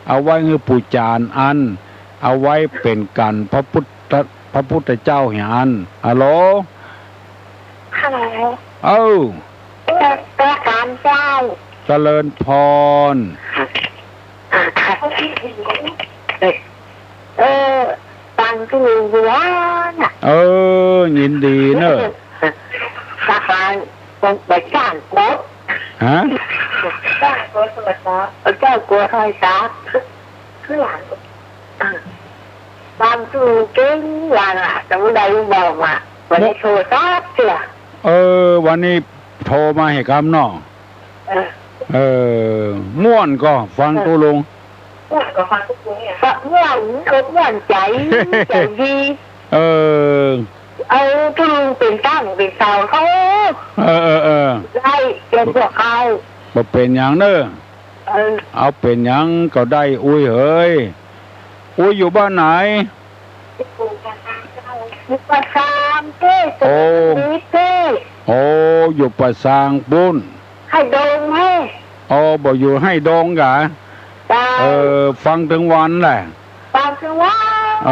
เอาไว้หื้อปู่จารย์อัน เอาไว้เป๋นกั๋นพระพุทธ พระพุทธเจ้าเหียอัน ฮัลโหล ฮัลโหล เอ้า เจ้า เจ้า เจ้า เจริญพร เออ ฟังตี้ลุงอยู่ว่าน่ะ เออ ยินดีเน่อ ทหารบ่จ้างกด ฮะ จ้างกดโทรศัพท์ จ้างกดโทรศัพท์ คือหลัง ฟังตี้ลุงเก่งว่าน่ะ แต่บ่ได้บอกว่า บ่ได้โทรศัพท์เตื้อ เออ วันนี้โทรมาหื้อกำเนาะ เออ เออ ม่วนก่อ ฟังตี้ลุง ม่วนก่อฟังตี้ลุงเนี่ย ม่วนอกม่วนใจ๋ ใจ๋ดี เออ เอาตี้ลุงเป๋นตั้งเป๋นเสาเขา เออ เออ เออ ได้เป๋นพวกเขา บ่เป๋นหยังเน่อ เออ เอาเป๋นหยังก็ได้ อุ๊ยเหย อุ๊ยอยู่บ้านไหน อยู่ป่าซางเจ้า โอ้ อยู่ป่าซางเจ้า โอ้ อยู่ป่าซางปู้น ไฮ่ดงเฮ้ย อ๋อ บ่อยู่ไฮ่ดงกา เจ้า เออ ฟังตึงวันแหละ ฟังตึงวัน เอ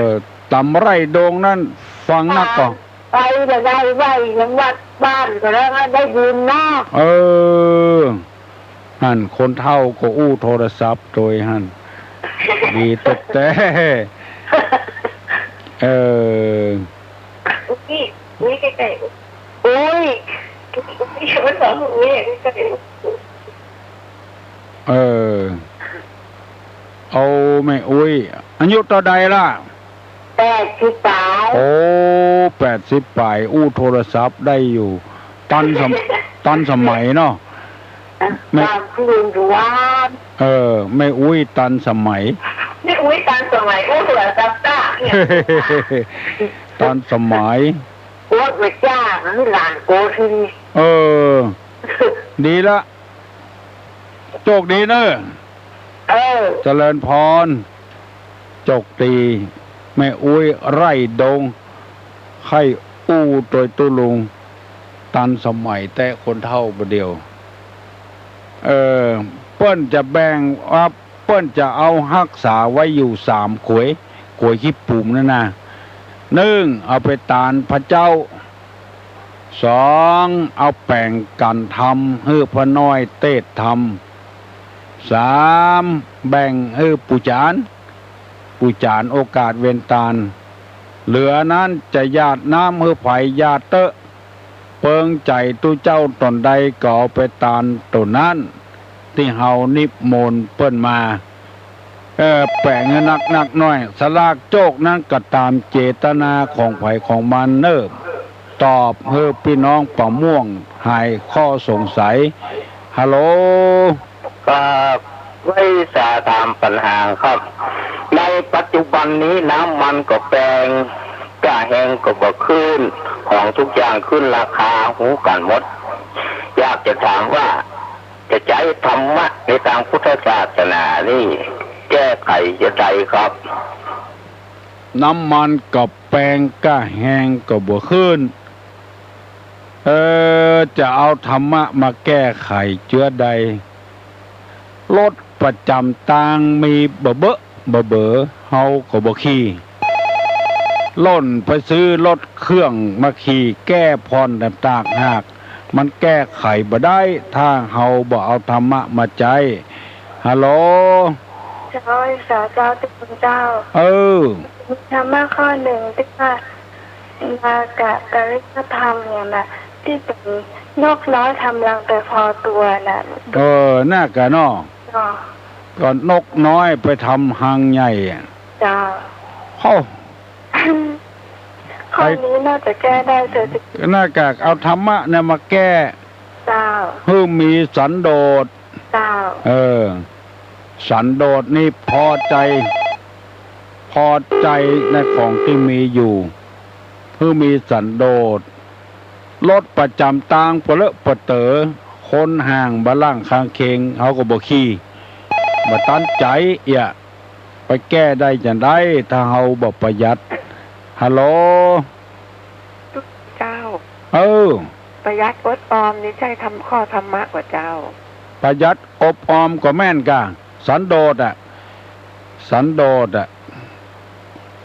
อ ต๋ามไฮ่ดงนั้น ฟังนักก่อ ไปก็ได้ไหว้ยังวัดบ้านก็ได้ ได้บุญเนาะ เออ หั้นคนเฒ่าก็อู้โทรศัพท์โตยหั้น ดีแต๊ๆ เออ อุ๊ย อุ๊ย ใกล้ๆ อุ๊ย อุ๊ย มันบอกอุ๊ย ใกล้ๆ เออ เอาแม่อุ๊ย อายุเต้าใดล่ะ แปดสิบป๋าย โอ้ แปดสิบป๋าย อู้โทรศัพท์ได้อยู่ ตันสม- ตันสมัยเนาะ แม่ ตามที่ลุงอยู่ว่า เออ แม่อุ๊ยตันสมัย แม่อุ๊ยตันสมัย อู้โทรศัพท์ได้เนี่ย ตันสมัย โอ๊ย มาจ้างให้หลานโกที เออ ดีละ โจคดีเน่อ เออ เจริญพร จกตี แม่อุ๊ยไร่ดง ใค่อู้ตวยตุ๊ลุง ตันสมัยแต๊คนเฒ่าบ่าเดี่ยว เออ เปิ้นจะแบ่งว่า เปิ้นจะเอาฮักษาไว้อยู่สามขวย ขวยขี้ปุ๋มนั่นนะ นึ่ง เอาไปตานพระเจ้า สอง เอาแป๋งกั๋นทำ หื้อพระน้อยเตสน์ทำ สาม แบ่งหื้อปู่จ๋ารย์ ปู่จ๋ารย์โอกาสเวนตาน เหลือนั้นจะหยาดน้ำหื้อใผหยาดเต๊อะ เปิงใจ๋ตุ๊เจ้าต๋นใดก็เอาไปตานต๋นนั้น ตี้เฮานิมนต์เปิ้นมา เออ แป๋งหื้อนักนักน้อย สลากโจกนั้นก็ต๋ามเจตนาของใผของมันเน่อ ตอบหื้อปี้น้องป่าม่วงหายข้อสงสัย ฮัลโหล ครับ ไว้สาถามปัญหาครับ ในปัจจุบันนี้น้ำมันก็แปง ก้าแฮงก็บ่ขึ้น ของทุกอย่างขึ้นราคา ฮู้กั๋นหมด อยากจะถามว่า จะใจ๊ธรรมะในตางพุทธศาสนานี่ แก้ไขจะใดครับ น้ำมันก็แปง ก้าแฮงก็บ่ขึ้น เออ จะเอาธรรมะมาแก้ไขเจื้อใด รถประจ๋ำตางมีบ่เบอะบ่เบ๋อ เฮาก็บ่ขี่ ล่นไปซื้อรถเครื่องมาขี่ แก้ผ่อนต่างหาก มันแก้ไขบ่ได้ ถ้าเฮาบ่เอาธรรมะมาใจ๊ ฮัลโหล เจ้า สาเจ้า ตุ๊ลุงเจ้า เออ มีธรรมะข้อนึ่งตี้ว่า นากะกริยธรรมเนี่ยนะ ตี้เป๋นนกน้อยทำรังแต่พอตั๋วน่ะ เออ นากะเนาะ เนาะ ก็นกน้อยไปทำฮังใหญ่อะ เจ้า โอ้ ข้อนี้น่าจะแก้ได้เสียจริง นากะเอาธรรมะเนี่ยมาแก้ เจ้า หื้อมีสันโดษ เจ้า เออ สันโดษนี่พอใจ๋ พอใจ๋ในของตี้มีอยู่ หื้อมีสันโดษ รถประจ๋ำตางปะเลอะปะเต๋อ คนห่างบ่าล่างข้างเคียง เฮาก็บ่ขี่ บ่ตันใจ๋เอี้ย ไปแก้ได้จะใด ถ้าเฮาบ่ประหยัด ฮัลโหล เจ้า เออ ประหยัดอดออมนี่ใจ้ธรรม ข้อธรรมะก่อเจ้า ประหยัดอดออมก็แม่นก่ะ สันโดษอะ สันโดษอะ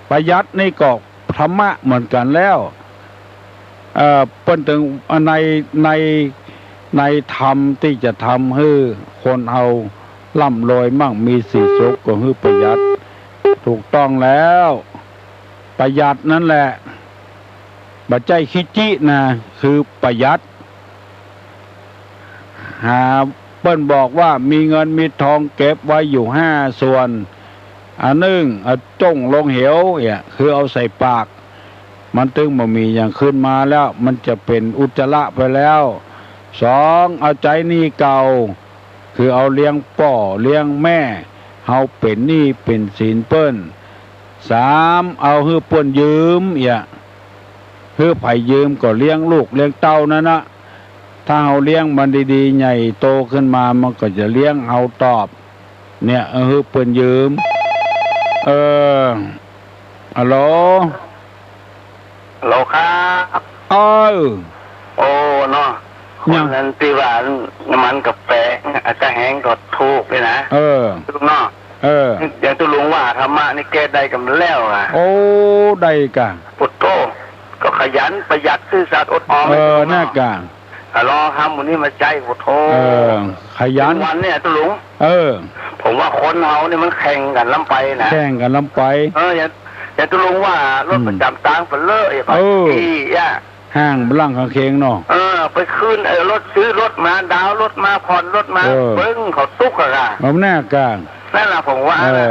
ประหยัดนี่ก็ธรรมะเหมือนกั๋นแล้ว เอ่อ เปิ้นตึง ใน ใน ในธรรมตี้จะทำหื้อคนเฮาร่ำรวยมั่งมีสีสุขก็หื้อประหยัด ถูกต้องแล้ว ประหยัดนั้นแหละ บ่ใจ้ขี้จี้นะ คือประหยัด หา เปิ้นบอกว่ามีเงินมีทองเก็บไว้อยู่ห้าส่วน อันนึ่ง เอาจ้งลงเหว เนี่ย คือเอาใส่ปาก มันตึงบ่มีหยังขึ้นมาแล้ว มันจะเป๋นอุจจาระไปแล้ว สอง เอาใจ๊หนี้เก่า คือเอาเลี้ยงป้อเลี้ยงแม่ เฮาเป๋นหนี้เป๋นสินเปิ้น สาม เอาหื้อเปิ้นยืม เนี่ย หื้อใผยืมก็เลี้ยงลูกเลี้ยงเต้านั้นนะ ถ้าเฮาเลี้ยงมันดีๆ ใหญ่โตขึ้นมา มันก็จะเลี้ยงเฮาตอบ เนี่ย เออ หื้อเปิ้นยืม เออ ฮัลโหล ฮัลโหลครับ เออ โอ้ เนาะ หยัง คนนั้นตี้ว่าน้ำมันก็แปง ก้าแฮงก็ถูกนี่นะ เออ ตุ๊ลุงเนาะ เออ อย่างตุ๊ลุงว่าธรรมะนี่แก้ได้ก่ำแล้วอะ โอ้ ได้ก่ะ โอ้โธ่ ก็ขยันประหยัดซื่อสัตย์อดออม เออ ไอ้ตุ๊ลุงเนาะ นากะ อ่ะ ลองทำหมู่นี้มาใจ๊ โอ้โธ่ เออ ขยัน วันเนี่ยตุ๊ลุง เออ ผมว่าคนเฮานี่มันแข่งกั๋นล้ำไปนะ แข่งกั๋นล้ำไป เออ อย่าง อย่างตุ๊ลุงว่ารถ อืม ประจ๋ำตางไปเลย เออ ไปขี่อะ ห่างบ่าล่างข้างเคียงเนาะ เออ ไปคืน เออ รถ ซื้อรถมา ดาวน์รถมา ผ่อนรถมา เออ เปิ้งเขาตุ๊กข์อะค่ะ เอาหน้ากลาง นั่นน่ะผมว่า เออ นะ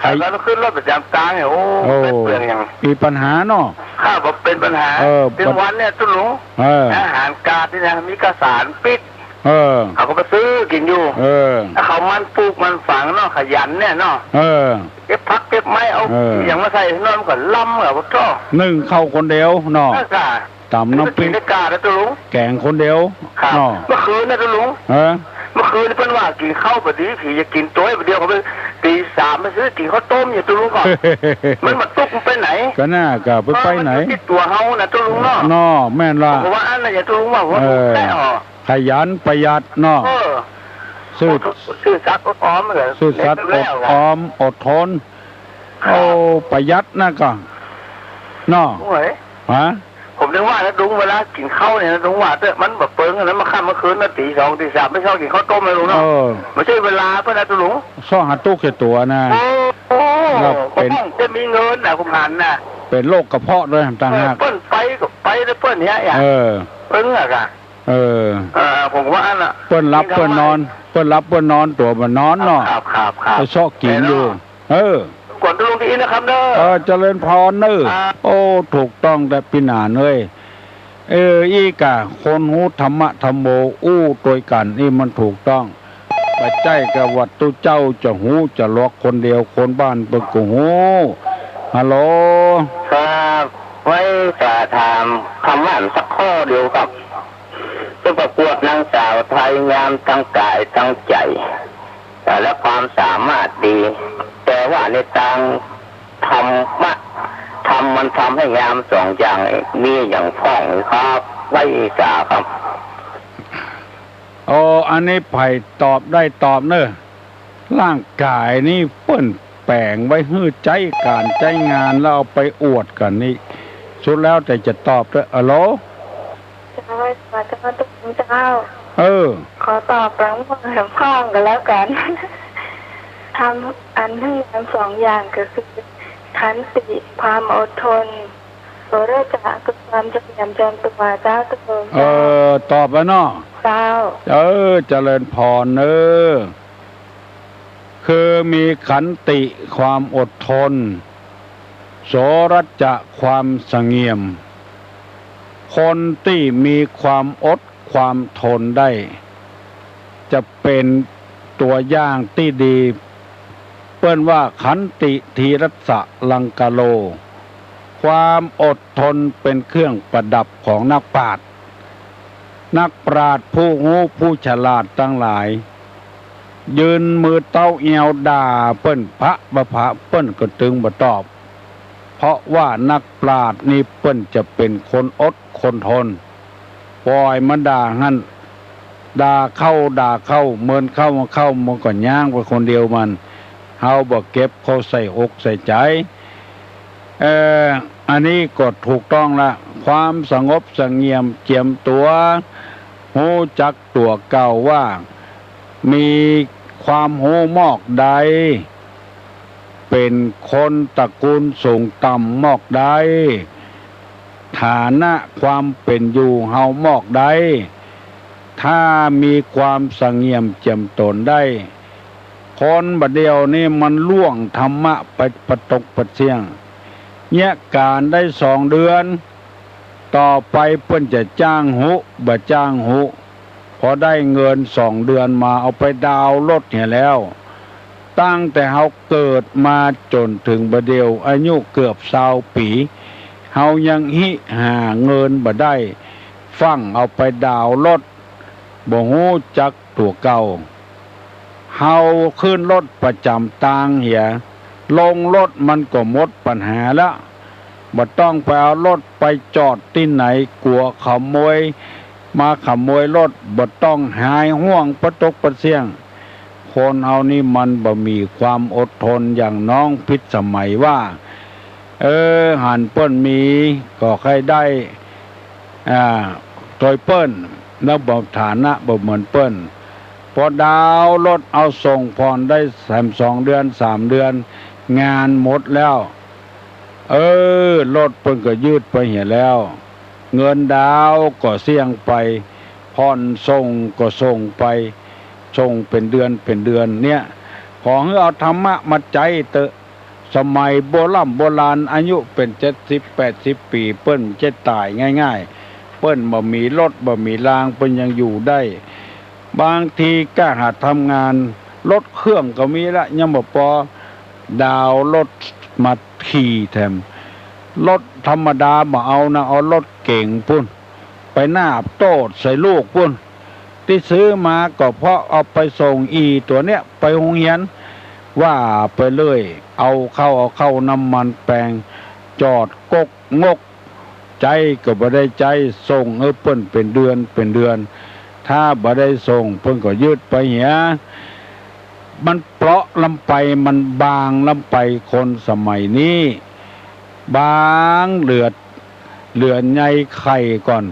ใคร แล้วก็ขึ้นรถประจ๋ำตางเนี่ย โอ้ โอ้ เปลืองอย่าง มีปัญหาเนาะ ข้าบอกเป็นปัญหา เออ เป็นวันเนี่ยตุ๊ลุง เออ อาหารกาดนี่นะ มีกระสานปิด เออ เขาก็ไปซื้อกิ๋นอยู่ เออ แล้วเขามันปลูกมันฝังเนาะ ขยันเนี่ยเนาะ เออ เก็บผักเก็บไม้ เอา เออ อย่างมาใส่นอนก็ล้ำอะ โอ้โธ่ นึ่งข้าวคนเดียวเนาะ นั่นค่ะ ต๋ำน้ำพริก ไปกิ๋นในกาดนะตุ๊ลุง แก๋งคนเดียว ครับ เนาะ เมื่อคืนนะตุ๊ลุง เออ เมื่อคืนเปิ้นว่ากิ๋นข้าวบ่ดี ผีจะกิ๋นตวย บ่าเดี่ยวก็ไป ตีสามไปซื้อกิ๋นข้าวต้มอยู่ ตุ๊ลุง ก่อ มันบ่ตุ๊ก มันไปไหน ก็น่า ก็ไป เออ ไปไหน มันอยู่ตี้ตั๋วเฮาน่ะ ตุ๊ลุงเนาะ เนาะ แม่นละ ผมว่าอันนั้นอย่า ตุ๊ลุง ว่าหัว เออ แค่ออก ขยันประหยัดเนาะ เออ ซื่อ ซื่อสัตย์อดออมเหรอ ซื่อสัตย์อดออม อดทน ครับ โอ้ ประหยัดนะก็ เนาะ โอ้ย ฮะ ผมนึกว่านะลุง เวลากิ๋นข้าวเนี่ยนะลุง ว่าเต๊อะ มันบ่เปิงอะนะ มาค่ำมาคืนนะ ตีสองตีสาม ไปซอกกิ๋นข้าวต้มนะลุงเนาะ เออ บ่ใจ้เวลาเปิ้นนะตุ๊ลุง ซอกหาตุ๊กแก่ตั๋วนะ โอ้ แล้วเป๋น ก็ต้องจะมีเงินนะ ผมหันนะ เป๋นโรคกระเพาะตวยต่างหาก เออ เปิ้นไปก็ไปแล้วเปิ้นเนี่ย เออ เปิ้นอะกะ เออ เออ ผมว่าอันน่ะ เปิ้นหลับเปิ้นนอน เปิ้นหลับเปิ้นนอน ตั๋วบ่นอนเนาะ ครับ ครับ ครับ ไปซอกกิ๋นอยู่ เออ ก่อนตุ๊ลุงตี้อี้นะครับเนาะ เออ เจริญพรเนาะ ครับ โอ้ ถูกต้องแต๊ปี้หนานเอ้ย เออ อี้กะ คนฮู้ธรรมะธัมโม อู้ตวยกั๋น อี้มันถูกต้อง บ่ใจ้กะว่าตุ๊เจ้าจะฮู้จะหลอกคนเดียว คนบ้านเปิ้นก็ฮู้ ฮัลโหล ครับ ว่าจะถามธรรมะสักข้อเดียวครับ จะประกวดนางสาวไทยงามทั้งก๋ายทั้งใจ๋ และความสามารถดี แต่ว่าในตางธรรมะ ธรรมมันทำให้งามสองอย่าง มีอย่างพ่องครับ ไหว้สาครับ โอ้ อันนี้ใผตอบได้ตอบเนาะ ร่างก๋ายนี่เปิ้นแป๋งไว้หื้อใจ๊ก๋านใจ๊งาน แล้วเอาไปอวดกั๋นนี่ สุดแล้วแต่จะตอบเต๊อะ ฮัลโหล เจ้า ขอโทษเจ้า เออ ขอตอบหลังม่วนแถมพ่องก็แล้วกั๋น ธรรมอันหื้องามสองอย่างก็คือ ขันติ ความอดทน โสรจะ คือความเสงี่ยมเจียมตั๋ว เจ้า ตุ๊ลุง เออ ตอบแล้วเนาะ เจ้า เออ เจริญพรเนาะ คือมีขันติ ความอดทน โสรจะ ความเสงี่ยม คนตี้มีความอดความทนได้ จะเป๋นตั๋วอย่างตี้ดี เปิ้นว่าขันติ ธีรสสะลังกะโล ความอดทนเป๋นเครื่องประดับของนักปราชญ์ นักปราชญ์ผู้ฮู้ผู้ฉลาดตังหลาย ยืนมือเต๊าแอวด่าเปิ้นพะบ่าพะ เปิ้นก็ตึงบ่ตอบ เพราะว่านักปราชญ์นี่เปิ้นจะเป๋นคนอดคนทน ป่อยมันด่าหั้น ด่าเข้าด่าเข้า เมินเข้ามาเข้า มันก็ย้างไปคนเดียวมัน เฮาบ่เก็บเข้าใส่อกใส่ใจ๋ เอ่อ อันนี้ก็ถูกต้องละ ความสงบเสงี่ยมเจียมตั๋ว ฮู้จักตั๋วเก่าว่า มีความฮู้มอกใด เป๋นคนตระกูลสูงต่ำมอกใด ฐานะความเป๋นอยู่เฮามอกใด ถ้ามีความเสงี่ยมเจียมตนได้ คนบ่าเดี่ยวนี้มันล่วงธรรมะไปปะตกปะเสี้ยง เยียะก๋านได้สองเดือน ต่อไปเปิ้นจะจ้างฮู้ บ่จ้างฮู้ พอได้เงินสองเดือนมา เอาไปดาวน์รถเหียแล้ว ตั้งแต่เฮาเกิดมาจ๋นเถิงบ่าเดี่ยว อายุเกือบซาวปี๋ เฮายังหิหาเงินบ่ได้ ฟั่งเอาไปดาวน์รถ บ่ฮู้จักตั๋วเก่า เฮาขึ้นรถประจ๋ำตางเหีย ลงรถมันก็หมดปัญหาละ บ่ต้องไปเอารถไปจอดตี้ไหน กั๋วขโมยมาขโมยรถ บ่ต้องหายห่วงปะตกปะเสี้ยง คนเฮานี่มันบ่มีความอดทน อย่างน้องพิสมัยว่า เออ หันเปิ้นมีก็ใค่ได้ อ่า ตวยเปิ้น แล้วบ่ฐานะบ่เหมือนเปิ้น พอดาวน์รถเอาส่งผ่อนได้แถมสองเดือนสามเดือน งานหมดแล้ว เออ รถเปิ้นก็ยืดไปเหียแล้ว เงินดาวน์ก็เสี้ยงไป ผ่อนส่งก็ส่งไป ส่งเป๋นเดือนเป๋นเดือนเนี่ย ขอหื้อเอาธรรมะมาใจ๊เต๊อะ สมัยโบร่ำโบราณ อายุเป๋นเจ็ดสิบแปดสิบปี๋ เปิ้นจะต๋ายง่ายๆ เปิ้นบ่มีรถบ่มีราง เปิ้นยังอยู่ได้ บางทีก้าหาทำงาน รถเครื่องก็มีละ ยังบ่ปอ ดาวน์รถมาขี่แถม รถธรรมดาบ่เอานะ เอารถเก๋งปู้น ไปนาบโต้ษใส่ลูกปู้น ตี้ซื้อมาก็เพราะเอาไปส่งอี่ตั๋วเนี้ยไปโฮงเฮียน ว่าไปเรื่อย เอาเข้า เอาเข้าน้ำมันแปง จอดก๊กงก ใจ๊ก็บ่ได้ใจ๊ ส่งหื้อเปิ้นเป๋นเดือนเป๋นเดือน ถ้าบ่ได้ส่งเปิ้นก็ยึดไปเหีย มันเปราะล้ำไป มันบางล้ำไป คนสมัยนี้ บางเหลือ เหลือใยไข่ก่อน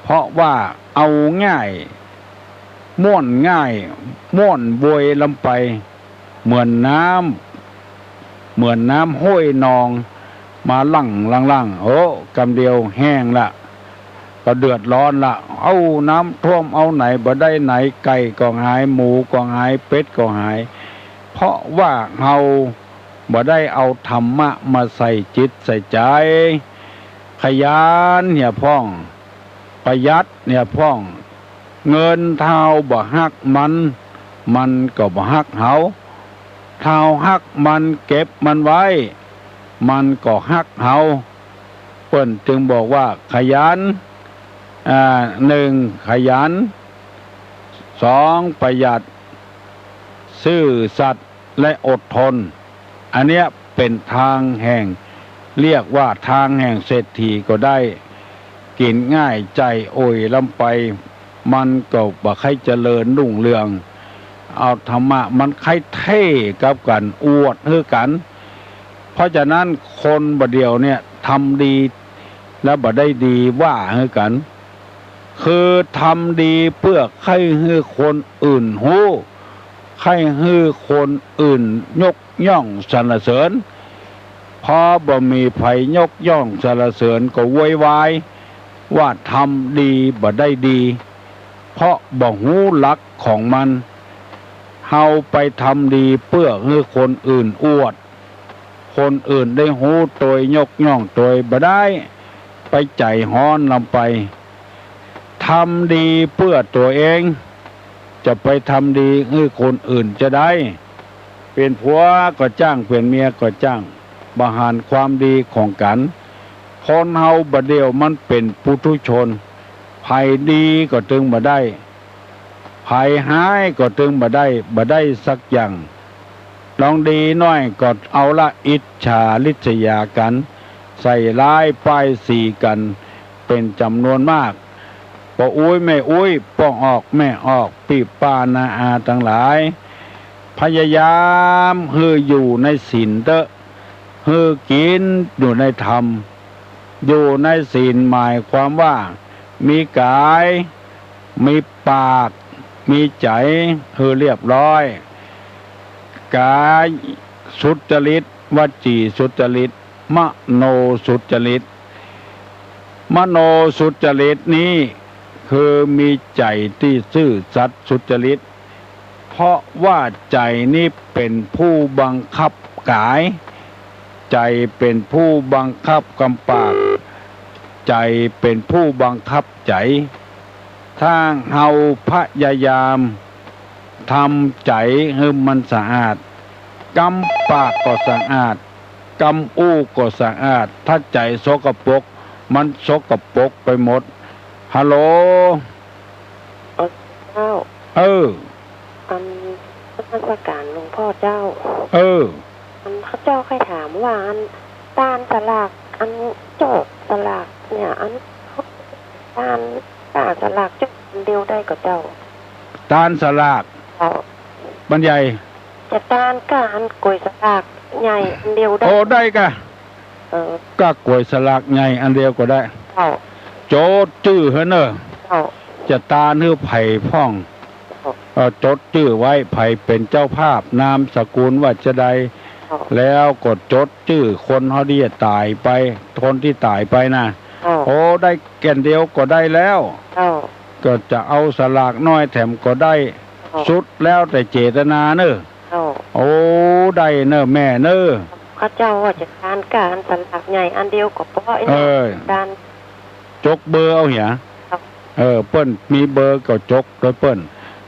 เพราะว่าเอาง่าย ม่วนง่าย ม่วนโวยล้ำไป เหมือนน้ำ เหมือนน้ำห้วยนอง มาหลั่งหลั่งหลั่ง โอ้ กำเดียวแห้งละ ก็เดือดร้อนละ เอ้า น้ำท่วมเอาไหนบ่ได้ไหน ไก่ก็หาย หมูก็หาย เป็ดก็หาย เพราะว่าเฮาบ่ได้เอาธรรมะมาใส่จิตใส่ใจ๋ ขยันเหียพ่อง ประหยัดเหียพ่อง เงินถ้าเฮาบ่ฮักมัน มันก็บ่ฮักเฮา ถ้าเฮาฮักมัน เก็บมันไว้ มันก็ฮักเฮา เปิ้นจึงบอกว่าขยัน อ่า หนึ่ง ขยัน สอง ประหยัด ซื่อสัตย์ และอดทน อันเนี้ยเป๋นตางแห่ง เรียกว่าตางแห่งเศรษฐีก็ได้ กิ๋นง่ายใจ๋อ่อยล้ำไป มันก็บ่ใค่เจริญรุ่งเรือง เอาธรรมะมันใค่เท่กับกั๋น อวดหื้อกั๋น เพราะฉะนั้นคนบ่าเดี่ยวเนี่ยทำดีแล้วบ่ได้ดีว่าหื้อกั๋น คือทำดีเปื้อใค่หื้อคนอื่นฮู้ ใค่หื้อคนอื่นยกย่องสรรเสริญ พอบ่มีใผยกย่องสรรเสริญก็โวยวายว่าทำดีบ่ได้ดี เพราะบ่ฮู้หลักของมัน เฮาไปทำดีเปื้อหื้อคนอื่นอวด คนอื่นได้ฮู้ตวยยกย่องตวย บ่ได้ ไปใจ๋ฮ้อนล้ำไป ทำดีเปื้อตั๋วเอง จะไปทำดีหื้อคนอื่นจาใด เป๋นผัวก็จ้าง เป๋นเมียก็จ้าง บ่หันความดีของกั๋น คนเฮาบ่าเดี่ยวมันเป๋นปุถุชน ใผดีก็ตึงบ่ได้ ใผฮ้ายก็ตึงบ่ได้ บ่ได้สักอย่าง ลองดีหน้อยก็เอาละอิจฉาริษยากั๋น ใส่ร้ายป้ายสีกั๋นเป๋นจ๋ำนวนมาก ป้ออุ๊ยแม่อุ๊ย ป้อออกแม่ออก ปี้ป้าน้าอาตังหลาย พยายามหื้ออยู่ในศีลเต๊อะ หื้อกิ๋นอยู่ในธรรม อยู่ในศีลหมายความว่า มีก๋าย มีปาก มีใจ๋ หื้อเรียบร้อย ก๋ายสุจริต วจีสุจริต มโนสุจริต มโนสุจริตนี้คือมีใจ๋ตี้ซื่อสัตย์สุจริต เพราะว่าใจ๋นี้เป๋นผู้บังคับก๋าย ใจ๋เป๋นผู้บังคับกำปาก ใจ๋เป๋นผู้บังคับใจ๋ ถ้าเฮาพยายามทำใจ๋หื้อมันสะอาด กำปากก็สะอาด กำอู้ก็สะอาด ถ้าใจ๋สกปรก มันสกปรกไปหมด ฮัลโหล เออ เจ้า เออ อันนมัสก๋านหลวงพ่อเจ้า เออ อันข้าเจ้าใค่ถามว่า อันตานสลาก อันโจ๊กสลากเนี่ย อันตาน ตานสลากโจ๊กอันเดียวได้ก่อเจ้า ตานสลาก เจ้า บรรยาย จะตานก้าอันก๋วยสลากใหญ่อันเดียวได้ โอ้ ได้ก่ะ เออ ก้ากวยสลากใหญ่อันเดียวก็ได้ เจ้า จดจื้อหื้อเน่อ เจ้า จะตานหื้อใผพ่อง เจ้า เอ่อ จดจื้อไว้ ใผเป๋นเจ้าภาพ นามสกุลว่าจาใด เจ้า แล้วก็จดจื้อคนเฮาตี้ต๋ายไป คนตี้ต๋ายไปนะ เจ้า โอ้ ได้แก่นเดียวก็ได้แล้ว เจ้า ก็จะเอาสลากน้อยแถมก็ได้ เจ้า สุดแล้วแต่เจตนาเน่อ เจ้า โอ้ ได้เน่อแม่เน่อ ข้าเจ้าว่าจะตานก้าอันสลากใหญ่อันเดียวก็ปอ เออ ตาน จกเบอร์เอาเหีย เจ้า เออ เปิ้นมีเบอร์ก็จกตวยเปิ้น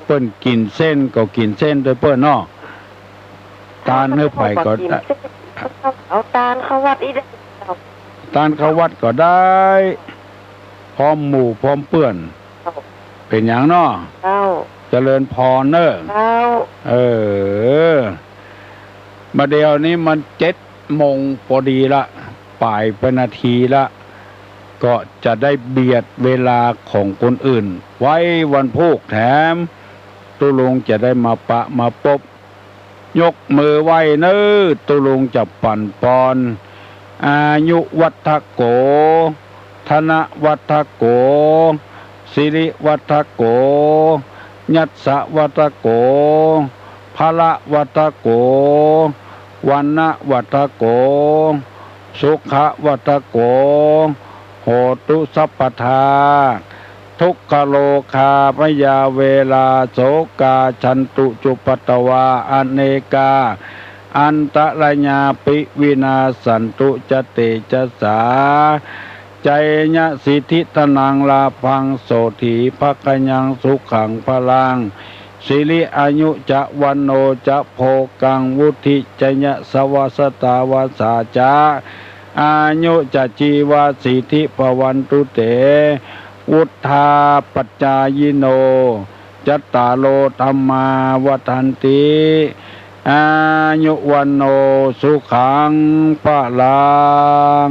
เปิ้นกิ๋นเส้นก็กิ๋นเส้นตวยเปิ้นเนาะ ตานหื้อใผก็ได้ เอาตานเข้าวัดอี้ได้ เจ้า ตานเข้าวัดก็ได้ พร้อมหมู่พร้อมเปื้อน เจ้า เป๋นหยังเนาะ เจ้า เจริญพรเน่อ เจ้า เออ บ่าเดี่ยวนี้มันเจ็ดโมงปอดีละ ป๋ายไปนาทีละ ก็จะได้เบียดเวลาของคนอื่น ไว้วันพูกแถม ตุ๊ลุงจะได้มาปะมาปบ ยกมือไหว้เน่อ ตุ๊ลุงจะปั๋นปอน อายุวัฒโก ธนวัฒโก สิริวัฒโก ยัสสวัฒโก พละวัฒโก วรรณวัฒโก สุขวัฒโก โหตุสัพพทา ทุกขโรคาพยาเวรา โสกา ฉันตุ จุปปตวา อเนกา อันตรายาปิ วินาสสันตุ จะเตจะสา ชัยยะสิทธิธนัง ลาภัง โสตถี ภะคะยัง สุขัง พลัง สิริอายุจะ วัณโณจะ โภคัง วุฒิจะ ยะสะวะ สะตาวัสสาจะ อายุจะ จีวะสิทธิ ภะวันตุ เต วุฒาปัจจายิโน จัตตาโร ธัมมา วัฑฒันติ อายุ วัณโณ สุขัง พลัง